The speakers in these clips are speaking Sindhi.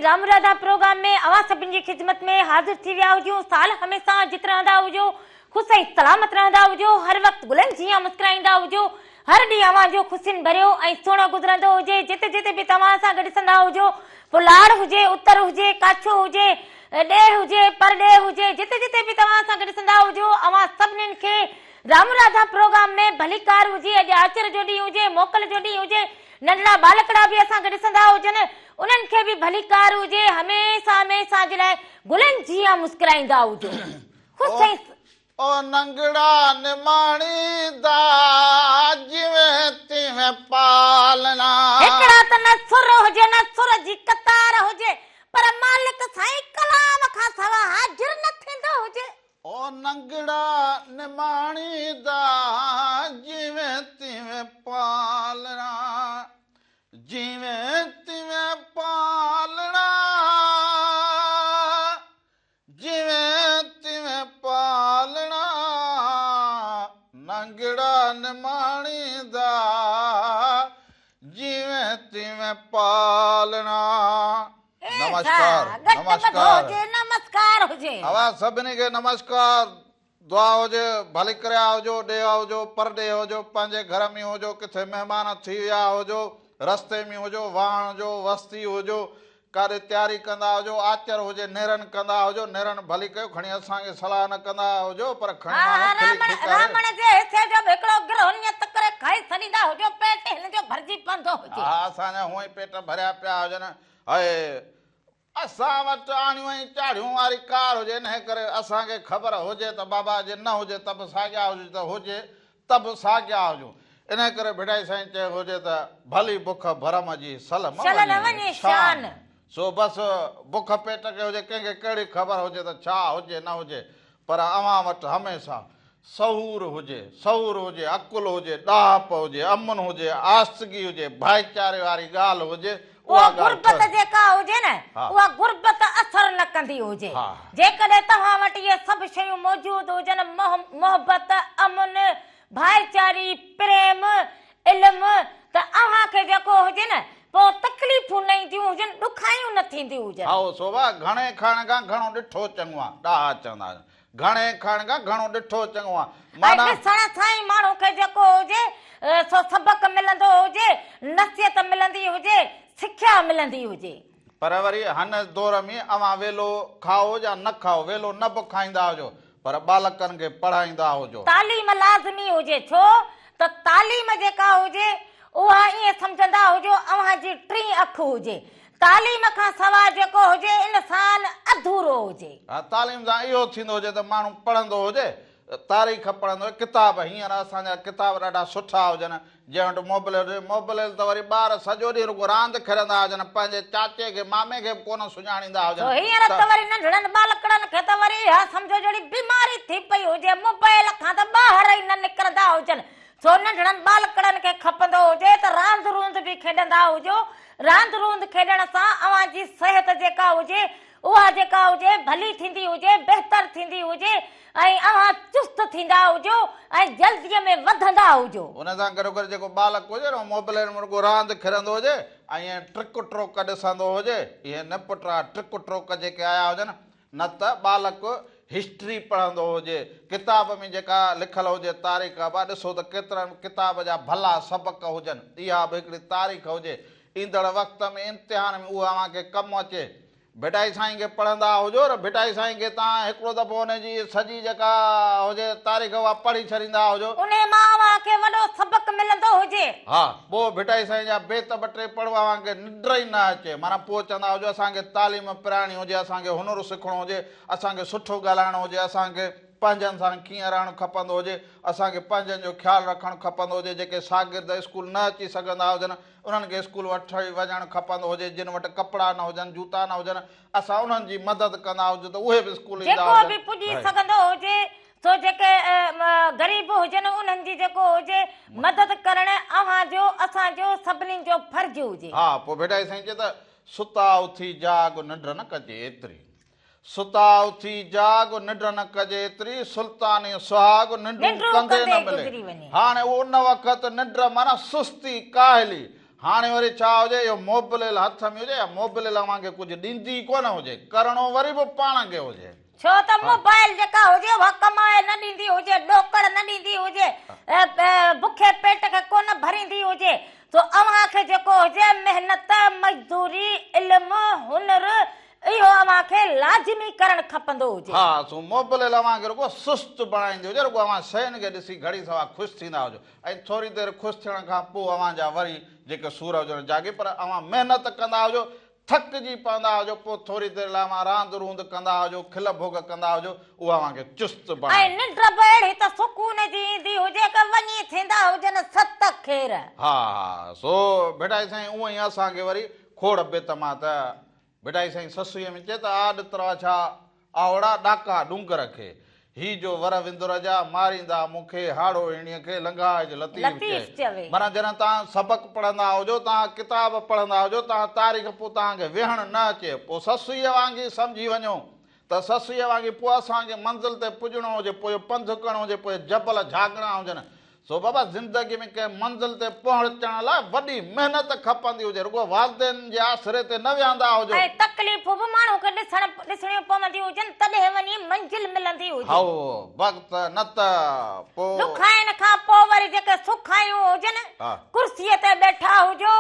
رام راڌا پروگرام ۾ اوهان سڀني جي خدمت ۾ حاضر ٿي ويا هجون. سال هميشه جت رهندا هجو، خوش ۽ سلامت رهندا هجو، هر وقت گلن جيان مسڪرائيندا هجو، هر ڏينهن اوهان جو خوشين ڀريو ۽ سهڻو گذرندو هجي، جتي جتي به توهان اسان کي ڏسندا هجو، پوء لاڙ هجي، اتر هجي، ڪاڇو هجي، ڏيهه هجي، پرڏيهه هجي، جتي جتي به توهان اسان کي ڏسندا هجو، اوهان سڀنين کي رام راڌا پروگرام ۾ ڀليڪار هجي، اڄ آچر جو ڏينهن هجي، موڪل جو ڏينهن هجي، ننڍڙا ٻالڪڙا به اسان کي ڏسندا هجن، انهن کي به ڀليڪار هجي، هميشه هميشه جي لاء گلن جيان مسڪرائيندا هجو، خوش ۽ او ننگڙا نماڻي دا جيوين تيوين پالنا. هڪڙا ته نه سر هجي نه سر جي قطار هجي، پر مالڪ سائين ڪلام کان سوا حاضر نه ٿيندو هجي. او ننگڙا نماڻي دا جيوين تيوين پالنا، جيوين تيوين پالنا، جيوين تيوين پالنا، ننگڙا نماڻي دا جيوين تيوين پالنا. نمشڪار نمشڪار نمسڪار هجي. اوهان سڀني کي نمشڪار دعا هجي ڀلي ڪريا هجو ڏيهه هجو پرڏيهه هجو پنهنجي گهر ۾ هجو ڪٿي مهمان ٿي ويا هجو رستي ۾ هجو واهڻ هجو وستي هجو ڪاڏي تياري ڪندا هجو آچر هجي نيرن ڪندا هجو نيرن ڀلي ڪيو کڻي اسان کي صلاح نه ڪندا هجو پر کڻي ها ماڻهو کلي رامڻ کيڪاري. رامڻ جي حصي جو به هڪڙو گرهه نيت ڪري کائي ڇڏيندا هجو پيٽ هن جو ڀرجي پوندو هجي. ها اسان جا هونئن ئي پيٽ ڀريا پيا هجن هاء اسان وٽ آڻيون ۽ چاڙهيون واري ڪار هجي انهي ڪري اسان کي خبر هجي ته بابا جي نه هجي ته به ساڳيا هجون ته هجي ته به ساڳيا هجون انهي ڪري ڀٽائي سائين چيو هجي ته ڀلي بک ڀرم جي سل م شل نه وڃي شان. سو بس بک پيٽ کي هجي ڪنهن کي ڪهڙي خبر هجي ته ڇا هجي نه هجي پر اوهان وٽ هميشه سهور هجي، سهور هجي، عقل هجي، ڏاهپ هجي، امن هجي، آستگي هجي، ڀائيچاري واري ڳالهه هجي، اها اها ڳالهه غربت ٺهي. جيڪا هجي نه، اها غربت اثر نه ڪندي هجي. جيڪڏهن توهان وٽ اهي سڀ شيون موجود هجن، محبت، امن، ڀائيچاري، پريم، علم، ته اوهان کي جيڪو هجي نه، پوء تڪليفون نه اينديون هجن، ڏکايون نه ٿينديون هجن. هائو سوڀا، گهڻي کائڻ کان گهڻو ڏٺو چڱو آ، ڏاها چوندا آهن. گهڻي کائڻ کان گهڻو ڏٺو چڱو آ. ۽ معنيٰ. ڏسڻ سان ئي ماڻهو کي جيڪو هجي، سو سبق ملندو هجي، نصيحت ملندي هجي، سکيا ملندي هجي. پر وري هن دور ۾ اوهان ويلو کائو يا نه کائو، ويلو نه به کائيندا هجو، پر ٻالڪن کي پڙهائيندا هجو. تعليم لازمي هجي، ڇو ته تعليم جيڪا هجي، اها ائين سمجهندا هجو اوهان جي ٽين اک هجي. تعليم کان سواء جيڪو هجي، انسان اڌورو هجي. ها، تعليم سان اهو ٿيندو هجي ته ماڻهو پڙهندو هجي، تاريخ پڙهندو هجي، ڪتاب، هينئر اسان جا ڪتاب ڏاڍا سٺا هجن، جنهن وٽ موبليل هجي، موبليل ته وري ٻار سڄو ڏينهن رڳو راند کيڏندا هجن، پنهنجي چاچي کي مامي کي به ڪونه سڃاڻيندا هجن سو هينئر ته. ته وري ننڍڙن ٻالڪڙن کي ته وري اها سمجهو جهڙي بيماري ٿي پئي هجي، موبائل کان ته ٻاهر ئي نه نڪرندا هجن، سو ننڍڙن ٻالڪڙن کي کپندو هجي ته راند روند به کيڏندا هجو، راند روند کيڏڻ سان اوهان جي صحت جيڪا هجي اها جيڪا هجي ڀلي ٿيندي هجي، بهتر ٿيندي هجي ۽ اوهان چست ٿيندا هجو ۽ جلديء ۾ وڌندا هجو. ان سان گڏوگڏ جيڪو ٻالڪ هجي نه اهو موبلين ۾ رڳو راند کيڏندو هجي ۽ ائين ٽرڪ ٽروڪ ڏسندو هجي، اهي نپٽرا ٽرڪ ٽروڪ جيڪي آيا هجن نه ته ٻالڪ هسٽري پڙهندو هجي، ڪتاب ۾ جيڪا لکيل هجي تاريخ ابا ڏسو ته ڪيترن ڪتاب جا ڀلا سبق هجن، اها به هڪڙي تاريخ هجي، ايندڙ وقت ۾ امتحان ۾ اهو اوهان کي ڪم اچي. ڀٽائي سائين کي پڙهندا هجو ر ڀٽائي سائين کي توهان هڪڙو دفعو ان جي سڄي جيڪا هجي تاريخ اها پڙهي ڇڏيندا هجو. انهي مان اوهان کي وڏو سبق ملندو هجي. ها پوء ڀٽائي سائين جا بيت ٻه ٽي پڙهو اوهان کي ننڊ ئي نه اچي معنيٰ پوء چوندا هجو اسان کي تعليم پرائڻي هجي اسان کي هنر سکڻو هجي اسان کي سٺو ڳالهائڻو هجي اسان کي پنهنجن سان ڪيئن رهڻ کپندو هجي اسان کي پنهنجن جو خيال رکڻ کپندو هجي جيڪي شاگرد اسڪول نه اچي سگهندا هجن انهن کي اسڪول وٺي وڃڻ کپندو هجي، جن وٽ ڪپڙا نه هجن، جوتا نه هجن، اسان انهن جي مدد ڪندا هجون ته اهي به اسڪول ايندا جيڪو هجن. به پڄي سگهندو هجي، سو جيڪي غريب هجن انهن جي جيڪو هجي مدد ڪرڻ اوهان جو، اسان جو، سڀني جو فرض هجي. ها، پوء ڀٽائي سائين چئي ته، ستا اٿي جاڳ ننڊ نه ڪجي ايتري. ستا اٿي جاڳ ننڊ نه ڪجي ايتري، سلطاني سهاڳ ننڊون ننڊون ڪندي نه ڪندي ملي. گذري وڃي. هاڻي ان وقت ننڊ معنيٰ سستي، ڪاهلي. هاڻي وري ڇا هجي، اهو موبليل هٿ ۾ هجي يا موبليل اوهان کي ڪجهه ڏيندي ئي ڪونه هجي، ڪرڻو وري به پاڻ کي هجي. ڇو ته موبائل جيڪا هجي اها ڪمائي نه ڏيندي هجي، ڏوڪڙ نه ڏيندي هجي، بکي پيٽ کي ڪونه ڀريندي هجي، سو اوهان کي جيڪو هجي محنت، مزدوري، علم، هنر اهو اوهان کي لازمي ڪرڻ کپندو هجي. ها، سو موبليل اوهان کي رڳو سست بڻائيندي هجي، رڳو اوهان شين کي ڏسي گهڙي سوا خوش ٿيندا هجو ۽ ٿوري دير خوش ٿيڻ کان پوء اوهان جا وري جيڪي سور هجن جاڳي، پر اوهان محنت ڪندا هجو، ٿڪجي پوندا هجو، پوء ٿوري دير لاء اوهان راند روند ڪندا هجو، کل ڀوڳ ڪندا هجو، اهو اوهان کي چست ۽ بڻائي. ننڊ به اهڙي ته سڪون جي ايندي هجي ڪه وڃي ٿيندا هجن ست خير. ها ها، سو ڀٽائي سائين اونئن ئي اسان کي وري کوڙ بيت مان ته ڀٽائي سائين سسئيء ۾ چئي ته آڏ تراڇا آهوڙا ڏاڪا ڏونگر کي، هي جو ور وندر جا، ماريندا مون کي، هاڙهو هيڻيء کي، لنگهائج لطيف چئي. معنيٰ جڏهن توهان سبق پڙهندا هجو، توهان ڪتاب پڙهندا هجو، توهان تاريخ پوء توهان کي ويهڻ نه اچي، پوء سسئيء وانگي سمجهي وڃو ته سسئيء وانگي پوء اسان کي منزل تي پڄڻو هجي، پوء پنڌ ڪرڻو هجي، پوء جبل جهاڳڻا هجن، سو بابا زندگي ۾ ڪنهن منزل تي پهچڻ لاء وڏي محنت کپندي هجي، رڳو والدين جي آسري تي نه ويهندا هجو. ۽ تڪليفون به ماڻهو کي ڏسڻ ڏسڻيون پونديون هجن تڏهن وڃي منزل ملندي هجي. هائو وقت نه ته پوء. ڏکائين کان پوء وري جيڪي سکايون هجن، ڪرسيء تي ٻيٺا هجو،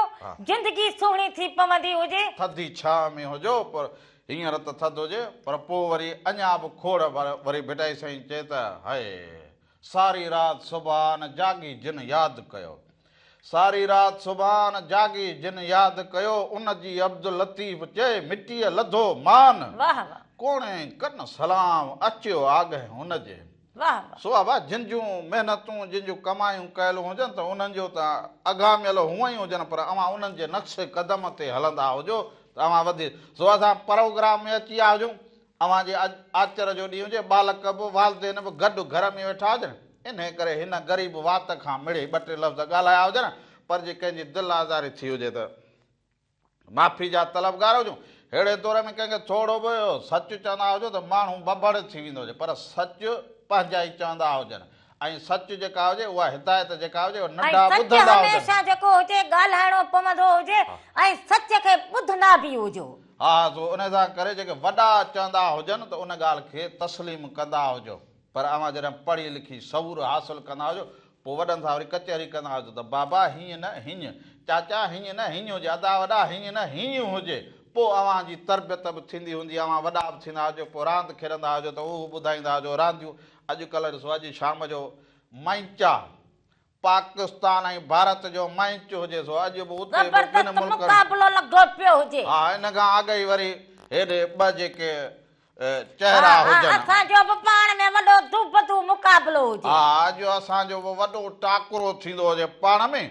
زندگي سهڻي ٿي پوندي هجي. ٿڌي ڇانء ۾ هجو پر هينئر ته ٿڌ هجي پر پوء وري اڃا به کوڙ وري ڀٽائي سائين چئي ته هاء. ساري رات سبحان جاڳي جن ياد ڪيو. ساري رات سبحان جاڳي جن ياد ڪيو ان جي عبداللطيف چئي مٽيء لڌو مان. واھ واھ. ڪوڻين ڪن سلام اچيو آڳهين هن جي. واھ واھ. سو ابا جن جون محنتون جن جون ڪمايون ڪيل هجن ته انهن جو ته اگهاميل هونئن ئي هجن پر اوهان انهن جي نقش قدم تي هلندا هجو ته اوهان وڌي سو اسان پروگرام ۾ اچي ويا هجون اوهان جي اڄ آچر جو ڏينهن هجي، ٻالڪ به والدين به گڏ گهر ۾ ويٺا هجن، انهيء ڪري هن غريب وات کان مڙئي ٻه ٽي لفظ ڳالهايا هجن، پر جي ڪنهن جي دل آزاري ٿي هجي ته معافي جا طلبگار هجون. ههڙي دور ۾ ڪنهن کي ٿورو به سچ چوندا هجو ته ماڻهو ڀڀڙ ٿي ويندو هجي، پر سچ پنهنجا ئي چوندا هجن ۽ سچ جيڪا هجي اها هدايت جيڪا هجي اها ۽ ننڍا سچ ٻڌندا هجن. هميشه جيڪو هجي ڳالهائڻو پوندو هجي ۽ سچ کي ٻڌندا به هجو. ها سو ان سان ڪري جيڪي وڏا چوندا هجن ته ان ڳالهه کي تسليم ڪندا هجو پر اوهان جڏهن پڙهي لکي شعور حاصل ڪندا هجو پوء وڏن سان وري ڪچهري ڪندا هجو ته بابا هيئن نه هيئن، چاچا هيئن نه هيئن هجي، ادا وڏا هيئن نه هيئن هجي پوء اوهان جي تربيت به ٿيندي هوندي اوهان وڏا به ٿيندا هجو پوء راند کيڏندا هجو ته اهو ٻڌائيندا هجو رانديون اڄ ڪلهه ڏسو اڄ شام جو مئچ آ پاڪستان ۽ ڀارت جو مئچ هجي سو اڄ به اتي به ٻن زبردست ملڪن مقابلو لڳو پيو هجي. ها ان کان اڳ ئي وري هيڏي ٻه جيڪي چهرا ها ها هجن. اسان جو به پاڻ ۾ وڏو دوبدو مقابلو هجي. ها اڄ اسان جو به وڏو ٽاڪرو ٿيندو هجي پاڻ ۾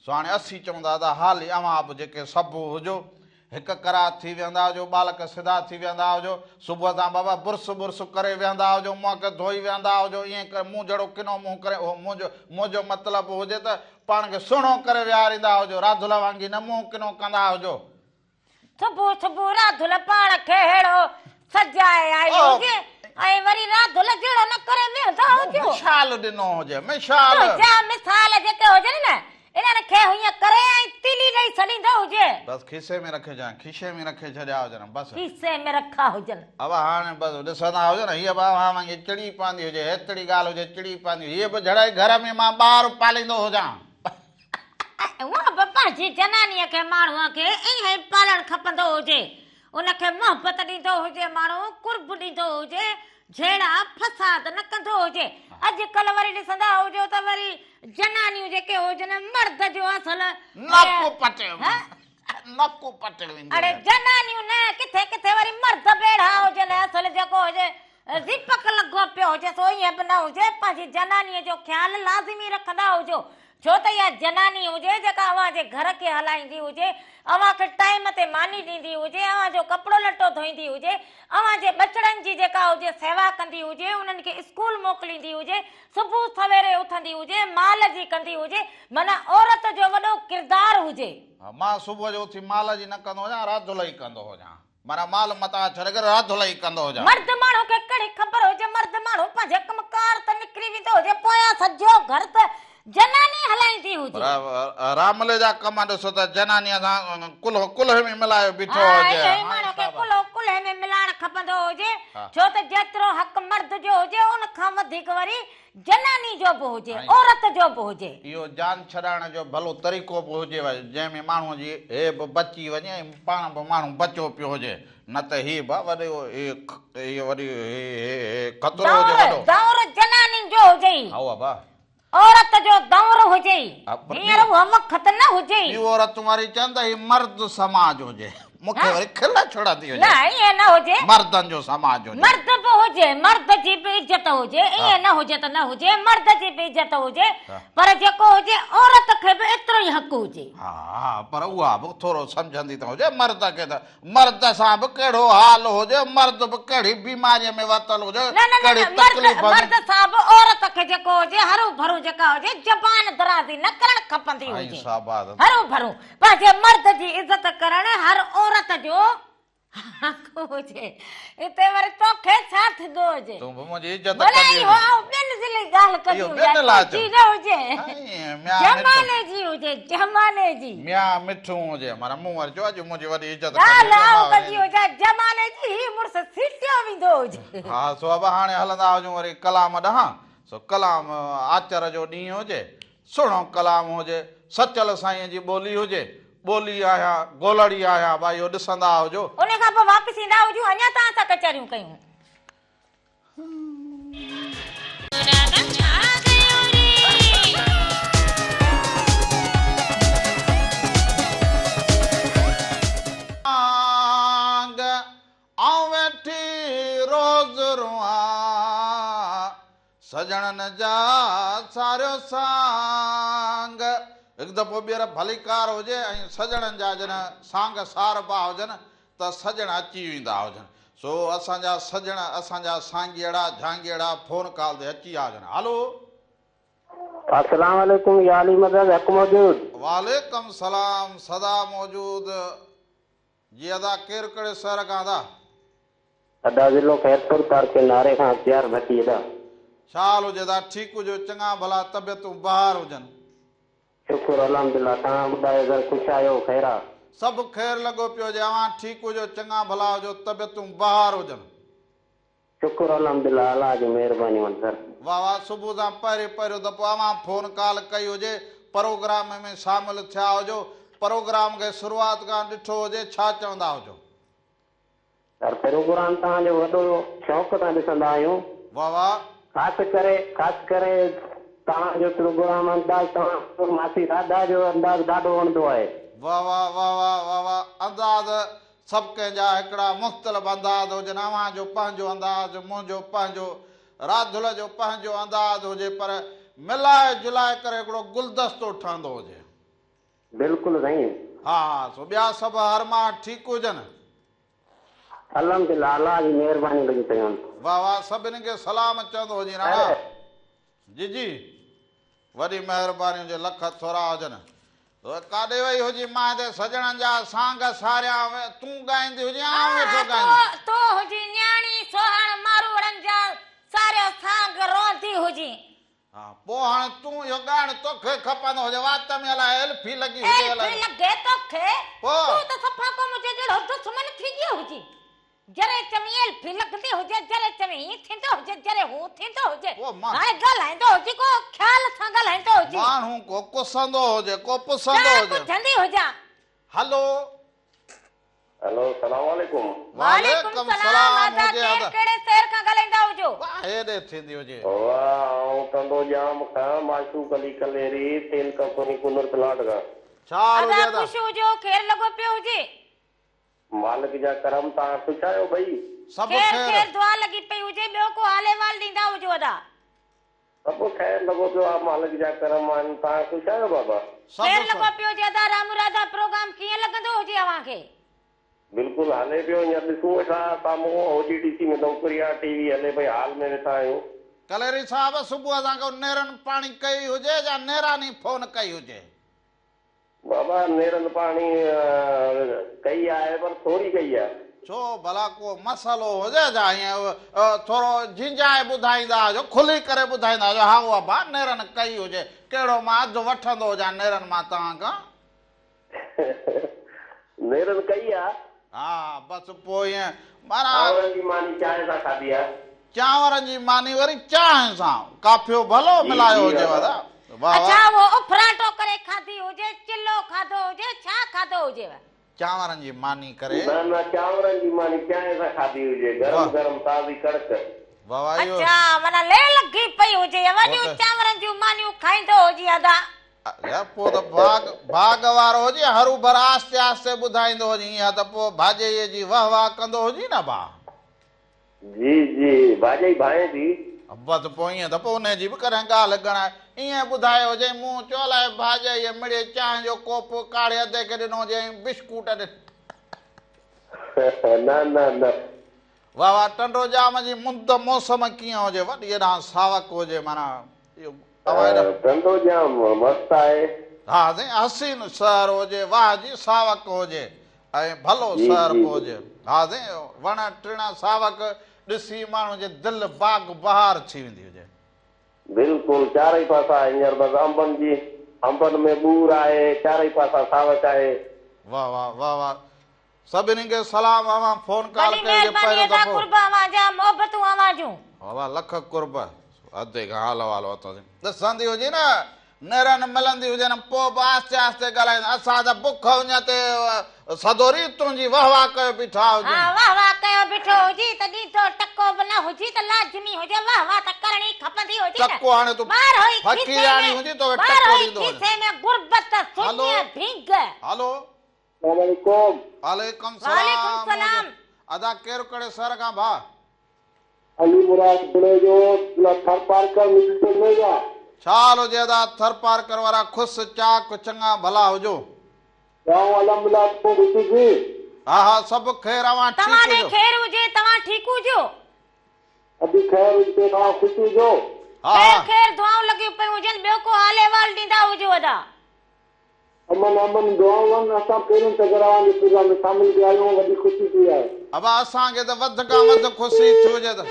سو هاڻي اسين چوندا ته حالي اوهان به جيڪي سڀ هجو هڪ ڪرا ٿي ويهندا هجو، ٻالڪ سڌا ٿي ويهندا هجو، صبح سان بابا برس برس ڪري ويهندا هجو، منهن کي ڌوئي ويهندا هجو، ائين ڪري مون جهڙو ڪنو منهن ڪري، اهو منهنجو منهنجو مطلب هجي ته پاڻ کي سهڻو ڪري ويهاريندا هجو، راڌل وانگي نه منهن ڪنو ڪندا هجو. صبح صبح راڌل پاڻ کي ههڙو سجائي آئي هجي ۽ وري راڌل جهڙو نه ڪري ويهندا هجو. مثال ڏنو هجي، مثال. تنهنجا مثال جيڪي هجن نه انهن کي هيئن ڪري ۽ تيلي ڏئي ڇڏيندو هجي. بس کيسي ۾ رکي ڇڏيان، کيشي ۾ رکي ڇڏيا هجن، بس. کيسي ۾ رکا هجن. ابا هاڻي بس ڏسندا هجو نه، هيء به اوهان وانگي چڙي پوندي هجي، هيتڙي ڳالهه هجي چڙي پوندي هجي، هيء به جھڙائي گھر ۾ مان ٻار پاليندو هجان. اها به پنهنجي جنانيء کي ماڻهوء کي ائين ئي پالڻ کپندو هجي. ان کي محبت ڏيندو هجي، ماڻهو قرب ڏيندو هجي، جهيڙا فساد نه ڪندو هجي. اڄ ڪلهه وري ڏسندا هجو ته وري جنانيون جيڪي هجن مرد جو اصل نڪ پٽي نڪ پٽي ويندي اڙي جنانيون نه ڪٿي ڪٿي وري مرد به اهڙا هجن اصل جيڪو هجي زيپڪ لڳو پيو هجي سو ائين به نه هجي پنهنجي جنانيء جو خيال لازمي رکندا هجو ڇو ته اها جناني هجي جيڪا اوهان جي گهر کي هلائيندي هجي، اوهان کي ٽائيم تي ماني ڏيندي هجي، اوهان جو ڪپڙو لٽو ڌوئيندي هجي، اوهان جي ٻچڙن جي جيڪا هجي سيوا ڪندي هجي، انهن کي اسڪول موڪليندي هجي، صبح سويري اٿندي هجي، مال جي ڪندي هجي، معنيٰ عورت جو وڏو ڪردار هجي. ها مان صبح جو اٿي مال جي نه ڪندو هجان راڌلئي ڪندو هجان. معنيٰ مال متاع ڇڏي ڪري راڌلئي ڪندو هجان. مرد ماڻهو کي ڪهڙي خبر هجي، مرد ماڻهو پنهنجي ڪم ڪار ته نڪري ويندو هجي، پويان سڄو گهر ته جناني هلائيندي هجي. پر راملي جا ڪم ڏسو ته جنانيء سان ڪلهو ڪلهي ۾ ملايو بيٺو ها هجي. اهو ئي ماڻهو کي ڪلهو ڪلهي ۾ ملائڻ کپندو هجي، ڇو ته جيترو حق مرد جو هجي ان کان وڌيڪ وري جناني جو به هجي، عورت جو به هجي. اهو جان ڇڏائڻ جو ڀلو طريقو به هجي جنهن ۾ ماڻهوء جي هي به بچي وڃي ۽ پاڻ به ماڻهو بچيو پيو هجي. نه ته هي به وڏو هي وڏي هي خطرو هجي وڏو. دور جنانين جو هجي. هائو ابا. عورت جو دور هجي. هينئر اها وقت نه هجي. ٻيون عورتون وري چون ته هي مرد سماج هجي. مون کي وري کل ڇڙندي هجي. نه ائين نه هجي. مردن جو سماج هجي. مرد به هجي مرد جي به عزت هجي ائين نه هجي ته نه هجي مرد جي به عزت هجي پر جيڪو هجي عورت کي به ايترو ئي حق هجي. ها پر اها به ٿورو سمجهندي ته هجي مرد کي ته مرد سان به ڪهڙو حال هجي، مرد به ڪهڙي بيماريء ۾ ورتل هجي، نه نه نه ڪهڙي نه تڪليف ۾. مرد سان به عورت کي جيڪو هجي هرو ڀرو جيڪا هجي زبان درازي نه ڪرڻ کپندي سائين هجي. شاباس. هرو ڀرو پنهنجي مرد جي عزت ڪرڻ هر عورت جو حق هجي. اتي وري توکي ڇا ٿيندو هجي. تون به منهنجي عزت ڀلا ڪندي اهو هجين. آئون ٻين ضلعي ڳالهه ڪندي اهو هجان ٻين لاء تنهنجي چيو. نه هجي. سائين ميان مٺو. زماني جي هجي زماني جي. ميان مٺو هجي معنيٰ مون وري چيو اڄ منهنجي وڏي عزت ڪندي ڳالهه هجي آئون مان ڪندي وري. هجان زماني جي هي مڙس سيٽيو ويندو هجي. ها سو ابا هاڻي هلندا هجون وري ڪلام ڏانهن سو ڪلام آچر جو ڏينهن هجي سهڻو ڪلام هجي سچل سائين جي ٻولي هجي ٻولي آهيان گولڙي آهيان ابا اهو ڏسندا هجو. ان کان پوء واپس ايندا هجون اڃا توهان سان ڪچهريون ڪيون. آنگ آئون ويٺي روز روئان، سڄڻن جا ساريو سانگ. هڪ دفعو ٻيهر ڀليڪار هجي ۽ سڄڻن جا جڏهن سانگ ساربا هجن ته سڄڻ اچي ويندا هجن. سو اسان جا سڄڻ اسان جا سانگيئڙا جھانگيئڙا فون ڪال تي اچي ويا هجن. هلو. السلام عليڪم يا علي مدد حق موجود. وعليڪم سلام سدا موجود جي ادا ڪير ڪهڙي شهر کان ادا. ادا ضلعو خيرپور تعلقي ناري کان اختيار ڀٽي ادا. ڇا حال هجي ادا ٺيڪ هجو چڱا ڀلا طبيعتون بهار هجن. شڪر الحمدلله توهان ٻڌايو سر خوش آهيو خير آ. سڀ خير لڳو پيو هجي اوهان ٺيڪ هجو چڱا ڀلا هجو طبيعتون بهار هجن. شڪر الحمدلله الله جون مهربانيون آهن سر. واه واه صبح سان پهريون پهريون دفعو اوهان فون ڪال ڪئي هجي پروگرام ۾ شامل ٿيا هجو پروگرام کي شروعات کان ڏٺو هجي ڇا چوندا هجو. سر پروگرام توهان جو وڏو شوق سان ڏسندا آهيون. واه واه. خاص ڪري خاص ڪري توهان جو پروگرام انداز توهان جو ماسي راڌا جو انداز ڏاڍو وڻندو آهي. واه واه واه واه واه واه انداز سڀ ڪنهن جا هڪڙا مختلف انداز هجن اوهان جو پنهنجو انداز منهنجو پنهنجو راڌل جو پنهنجو انداز هجي پر ملائي جلائي ڪري هڪڙو گلدستو ٺهندو هجي. بلڪل سائين. ها ها سو ٻيا سڀ هر مان ٺيڪ هجن. الحمدلله الله جي مهرباني لڳي پيون. واه واه سڀني کي سلام چوندو هجين راڻا جي جي وڏي مهرباني هجي لک ٿورا هجن ڪاڏي وئي هجين مان هتي سڄڻن جا سانگ ساريان تون ڳائيندي هجين آئون ويٺو ڳائيندس. تو هجين نياڻي سوهڻ ماروئڙن جا ساريو سانگ روئندي هجين. ها پوء هاڻي تون اهو ڳائڻ توکي کپندو هجي وات ۾ الائي ايلفي لڳي هجي الائي. ايلفي لڳي توکي؟ پوء. تون ته صفا ڪو منهنجي جهڙو دشمن ٿي ويو هجين. جڏهن چوين ايلفي لڳندي هجي جڏهن چوين هيئن ٿيندو هجي جڏهن هو ٿيندو هجي. پوء مان. هاڻي ڳالهائيندو هجين ڪو خيال سان ڳالهائيندو هجين. ماڻهو ڪو ڪسندو هجي ڪو پسندو جا هجي. ڪجهندي هجان. هلو. هلو سلام عليڪم. وعليڪم سلام ادا ڪير ڪهڙي شهر کان ڳالهائيندا هجو. واه هيڏي ٿيندي هجي. واه آئون ٽنڊو ڄام کان معشوق علي ڪليري تيل ڪمپني ڪنر پلاٽ کان. ڇا حال ادا هجي ادا. خوش هجو خير لڳو پيو هجي. مالڪ جا ڪرم توهان خوش آهيو ٻئي. سڀ خير خير. خير دعا لڳي پئي هجي ٻيو ڪو حال احوال ڏيندا هجو ادا. سڀ خير لڳو پيو آ مالڪ جا ڪرم آهن توهان خوش آهيو بابا. سڀ خير لڳو سڀ. پيو هجي ادا رامو راڌا پروگرام ڪيئن لڳندو هجي اوهان کي. بلڪل هلي پيو هينئر ڏسون ويٺا سامهون او جي ڊي سي ۾ نوڪري آ ٽي وي هلي پئي هال ۾ ويٺا آهيون. ڪليري صاحب صبح اسان کي نيرن پاڻي ڪئي هجي يا نيراني فون ڪئي هجي. بابا نيرن پاڻي ڪئي آهي پر ٿوري ڪئي آهي. ڇو ڀلا ڪو مسئلو هجي ڇا ائين ٿورو جهنجهائي ٻڌائيندا هجو کلي ڪري ٻڌائيندا هجو هائو ابا نيرن ڪئي هجي ڪهڙو مان اڌ وٺندو هجان نيرن مان توهان کان. نيرن ڪئي آ. ها بس پوء ائين معنيٰ. چانورن جي ماني چانهه سان کاڌي آ. چانورن جي ماني وري چانهه سان قافيو ڀلو جي ملايو جي هجيو ادا. ادا واه اڇا واه. اهو اڦراٽو ڪري کاڌي هجي، چلو کاڌو هجي، ڇا کاڌو هجيو؟ چانورن جي ماني ڪري. نه نه چانورن جي ماني چانهه سان کاڌي هجي گرم واه گرم تازي ڪڙڪ. واه واه اهو. اڇا معنيٰ لي لڳي پئي هجي پوء وڏيون ته. چانورن جون مانيون کائيندو هجي ادا. يار پوء ته ڀاڳ ڀاڳ وارو هجي هروڀر آهستي آهستي ٻڌائيندو هجي ائين ته پوء ڀاڄائيء جي وهه واهه ڪندو هجي نه ڀاء. جي جي ڀاڄائي ڀانئين ٿي. بس پوء ائين ته پوء انهيء جي به ڪڏهن ڳالهه ڳڻائي ائين ٻڌايو هجئين مون چيو الائي ڀاڄائيء مڙئي چانهه جو ڪوپ ڪاڙهي ادي کي ڏنو هجي ۽ بشڪوٽ ڏنا. نه نه نه. واه واه ٽنڊو ڄام جي مند موسم ڪيئن هجي وڏي هيڏانهن ساوڪ هجي معنيٰ اهو اوهان هيڏانهن. ٽنڊو ڄام مست آهي. ها سائين حسين شهر هجي واه جي ساوڪ هجي ۽ ڀلو جي شهر جي به هجي ها سائين وڻ ٽڻ ساوڪ ڏسي ماڻهو جي دل باغ بهار ٿي ويندي هجي. بلڪل چارئي پاسا هينئر بس انبن جي انبن ۾ ٻور آهي چارئي پاسا ساوڪ آهي. واه واه واه واه سڀني کي سلام اوهان فون ڪال وڏي ڪئي جو مهرباني پهريون ادا دفعو. قرب اوهان جا محبتون اوهان جون. بابا لک قرب ادي کان حال احوال ورتوسين ڏسندي هجي نه نيرن ملندي هجي نه پوء به آهستي آهستي ڳالهائيندي اسان ته بک اڃ تي سدوري تنهنجي واه واه ڪيو بيٺا هجون. ها واه واه ڪيو بيٺو هجي ته ڏيندو ٽڪو به نه هجي ته لازمي هجي واه واه ته ڪرڻي کپندي هجي نه ٽڪو هاڻي تون ٻار هئي کيسي فقيرياڻي ۾ هجي توکي ٻار ٽڪو هئي ڏيندو وڃان. کيسي ۾ غربت هلو سڃ ڀينگ. هلو. السلام عليڪم. وعليڪم وعليڪم سلام سلام. ادا ڪير ڪهڙي شهر کان ڀاء. علي مراد جوڻيجو ضلع ٿرپارڪر مٺي جوڻيجا. ڇا حال هجي ادا ٿرپارڪر وارا خوش چاڪ چڱا ڀلا هجو. آئون الحمدلله تون خوش هجين. ها ها سڀ خير اوهان ٺيڪ توهان ڏي هجو. خير هجي توهان ٺيڪ هجو. ادي خير هجي توهان خوش هجو. ها خير ها. خير دعائون لڳيون پيون هجن ٻيو ڪو حال احوال ڏيندا هجو ادا. امن امن دعائون اسان پهريون چڪر اوهان جي پروگرام ۾ شامل ٿيا آهيون وڏي خوشي ٿي آهي. ابا اسان کي ته وڌ کان وڌ خوشي ٿي هجي ته.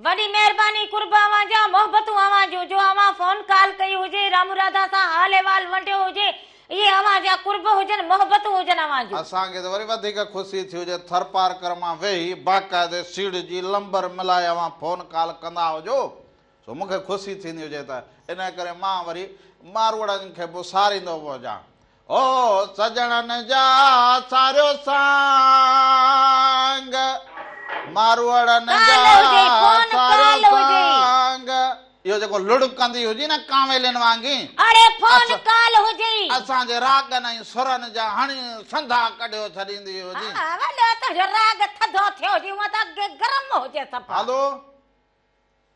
وڏي مهرباني قرب اوهان جا محبتون اوهان جون جو اوهان فون ڪال ڪئي هجي رامو راڌا سان حال احوال ونڊيو هجي اهي اوهان جا قرب هجن محبتون هجن اوهان جون. اسان کي ته وري وڌيڪ خوشي ٿي هجي ٿرپارڪر مان ويهي باقاعدي سيڙجي لمبر ملائي اوهان فون ڪال ڪندا هجو سو مون کي خوشي ٿيندي هجي ته انهيء ڪري مان وري ماروئڙن کي به ساريندو به هجان. او سڄڻن جا ساريو سانگ، ماروئڙن جا ڪال هجي فون ساريو ڪال هجي. سانگ. اهو جيڪو لڙڪندي هجي نه ڪانويلين وانگي. اڙي فون ڪال هجي. اسان جي راڳن ۽ سرن جا هڻي سنڌا ڪڍيو ڇڏيندي هجي. ها وڏو تنهنجو راڳ ٿڌو ٿيو هجي هونء ته اڳي گرم هجي صفا. هلو.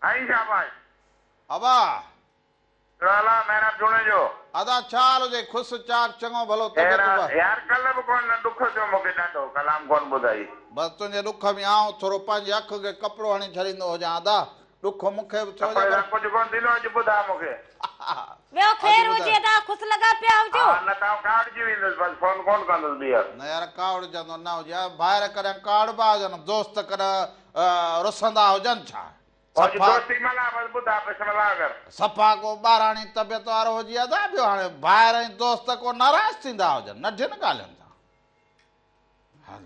سائين شاباش. ابا. ڪهڙو حال آ محراب جوڻيجو. ادا ڇا حال هجي خوس چاڪ چڱو ڀلو خير طبيعت آ به. يار ڪلهه به ڪون نه ڏک ٿيو مونکي ڏاڍو ڪلام ڪون ٻڌائي. بس تنهنجي ڏک ۾ آئون ٿورو پنهنجي اک کي ڪپڙو هڻي ڇڏيندو هجان ادا ڏک مونکي به ٿيو هجي ڪپڙي پر. سان ڪجهه ڪون ٿيندو اڄ ٻڌاء مونکي. ٻيو اڄ خير هجي ٻڌاء. ادا خوس لڳا پيا هجو. ها نه ته آئون ڪاوڙجي ويندس بس فون ڪون ڪندس ٻيهر. نه يار ڪاوڙجندو نه هجي ڀائر ڪڏهن ڪاوڙبا هجن دوست ڪڏهن رسندا هجن ڇا؟ اڄ صفا دوستي ملا بس ٻڌاء بسم الله ڪر. صفا ڪو ٻاراڻي طبيعت وارو هجي ادا ٻيو هاڻي ڀائر ۽ دوست ڪو ناراض ٿيندا هجن ننڍين ڳالهين تان. هل.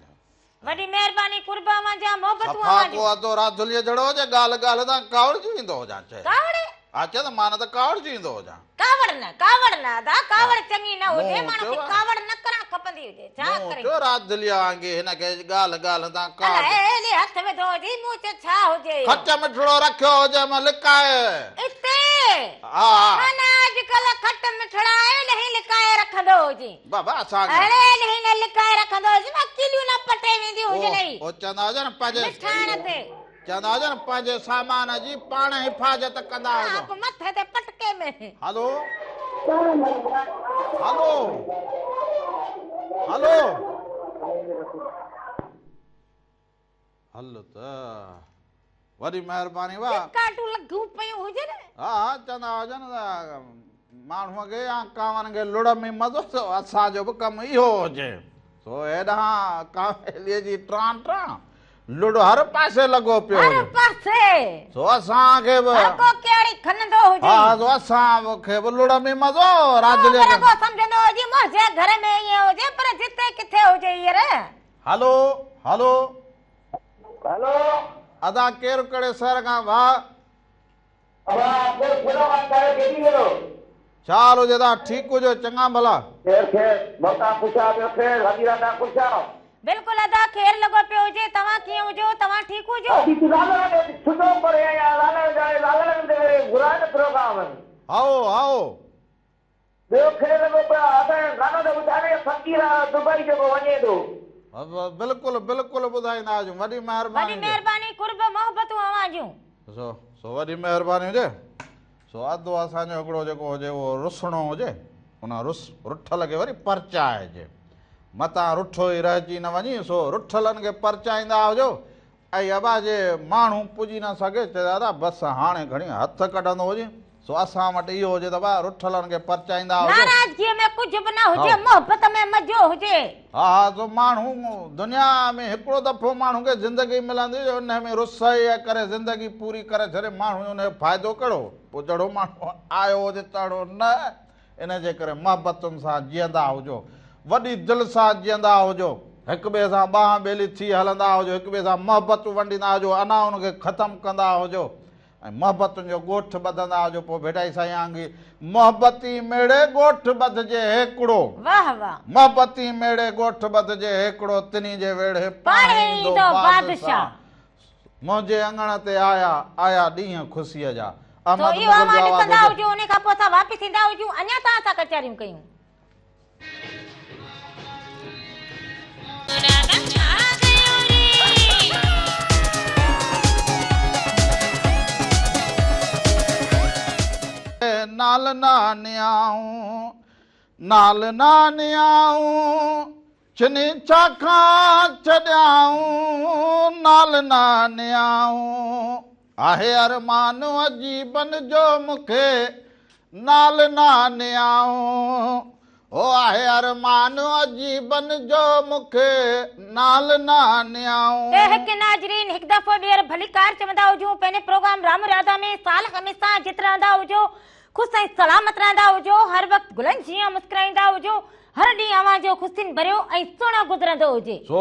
وڏي مهرباني قرب اوهان جا محبتون صفا اوهان ڪو جون. ادو راڌليء جھڙو هجي ڳالهه ڳالهه تان ڪاوڙجي ويندو هجان چئي. ڪاوڙ؟ ها چئي ته مان نه ته ڪاوڙجي ويندو هجان. ڪاوڙ نه ڪاوڙ نه ادا ڪاوڙ چڱي نه هجي مون ماڻهو چيو کي آ. ڪاوڙ نه ڪرڻ کپندي هجي ڇا مون ڪرين. چيو راڌليء وانگي هن کي ڳالهه ڳالهه تان ڪاوڙ. الائي هيڏي هٿ وڌو هجي مون چيو ڇا هجي اهو. کٽ مٺڙو رکيو هجي م لڪائي. اتي. ها ها. معنيٰ اڄڪلهه کٽ مٺڙا ايڏهين لڪائي رکندو هجين. بابا اسان کي. اڙي ايڏهين نه لڪائي رکندو هجين مان ڪيليون نه پٽي وينديون هجنئي. او چوندا هجن پنهنجي. مٺاڻ تي. چوندا هجن پنهنجي سامان جي پاڻ حفاظت ڪندا هجو. ها مٿي تي پٽڪي ۾. هلو هلو هلو هل ته وڏي مهرباني واهه. چڪاٽون لڳيون پيون هجن. ها ها چوندا هجن ته ماڻهوء کي يا ڪانون کي لڙ ۾ مزو سو اسان جو به ڪم اهو هجي. سو هيڏانهن ڪانويليء جي ٽران ٽران. لڙ هر پاسي لڳو پيو هر هجي. پاسي. سو اسان کي به. هر ڪو ڪياڙي کنندو هجي. ها سو اسان کي به لڙ ۾ مزو راجلي ڪو کي. رڳو سمجهندو هجي منهنجي گهر ۾ ائين هجي پر جتي ڪٿي هجي هينئر. هلو هلو. هلو. ادا ڪير ڪهڙي شهر کان ڀاء. ابا ڪير ڪهڙو کان ڪهڙي ڪيڏي ويو. ڇا حال هجي ادا ٺيڪ هجو چڱا ڀلا. خير خير ڀوتان خوش آ ٻيو خير حاجي راڌا خوش آ. بلڪل ادا خير لڳو پيو هجي توهان ڪيئن هجو توهان ٺيڪ هجو. اڄ تون لالڻ کي ڇٽو پري آيا لالڻ جاڙي لالڻ تي گهرائي نه پروگرام. هائو هائو. ٻيو خير لڳو پيو آ اسان جو گانو ته ٻڌاء نه فقير آ دبئي جيڪو وڃي ٿو. بلڪل بلڪل ٻڌائيندا هجون وڏي مهرباني وڏي مهرباني قرب محبتون اوهان جون. سو سو وڏي مهرباني هجي سو ادو اسان جو هڪڙو جيڪو هجي اهو رسڻو هجي ان رس رٺل کي وري پرچائجي متان رٺو ئي رهجي نه وڃي سو رٺلن کي پرچائيندا هجو ۽ ابا جي ماڻهو پڄي نه سگهي، چئي دادا بس هاڻي کڻي هٿ ڪڍندو هجي، سو اسان وٽ اهو هجي ته ابا رٺلن کي پرچائيندا هجو. ناراضگيء ۾ ڪجهه به نه هجي، محبت ۾ مزو هجي. ها ها سو ماڻهو دنيا ۾ هڪڙو دفعو ماڻهو کي زندگي ملندي جو انهي ۾ رسائي ڪري زندگي پوري ڪري ڇڏي ماڻهو ان جو فائدو ڪهڙو پوء جهڙو ماڻهو آيو هجي تهڙو نه ان جي ڪري محبتن سان جيئندا هجو، وڏي دل سان جيئندا هجو، هڪ ٻئي سان ٻانهن ٻيلي ٿي هلندا هجو، هڪ ٻئي سان محبتون ونڊيندا هجو، انائن کي ختم ڪندا هجو ۽ محبتن جو ڳوٺ ٻڌندا هجو. پوء ڀٽائي سائين آنگي، محبتي ميڙي ڳوٺ ٻڌجي هيڪڙو. واهه واهه. محبتي ميڙي ڳوٺ ٻڌجي هيڪڙو، تنهي جي ويڙهي پاڻهي پاڻهي ايندو ايندو بادشاهه. بادشاهه. منهنجي اڱڻ تي آيا، آيا ڏينهن خوشيء جا. سو احمد اهو مغل اوهان جو آواز ڏسندا هجي. هجو، انهي کان پوء اسان واپس ايندا هجون، اڃا توهان سان ڪچهريون ڪيون. نال نانيائون، نال نانيائون، ڇني ڇا کان ڇڏيائون، نال نانيائون. آهي ارمان عجيبن جو مون کي، نال نانيائون. هو آهي ارمان عجيبن جو مون کي، نال نانيائون. ته هڪ ناظرين هڪ دفعو ٻيهر ڀليڪار چوندا هجون پنهنجي پروگرام رام راڌا ۾ سال هميشه جت رهندا هجو خوش ۽ سلامت رهندا هجو هر وقت گلن جيان مسڪرائيندا هجو هر ڏينهن اوهان جو خوشين ڀريو ۽ سهڻو گذرندو هجي. سو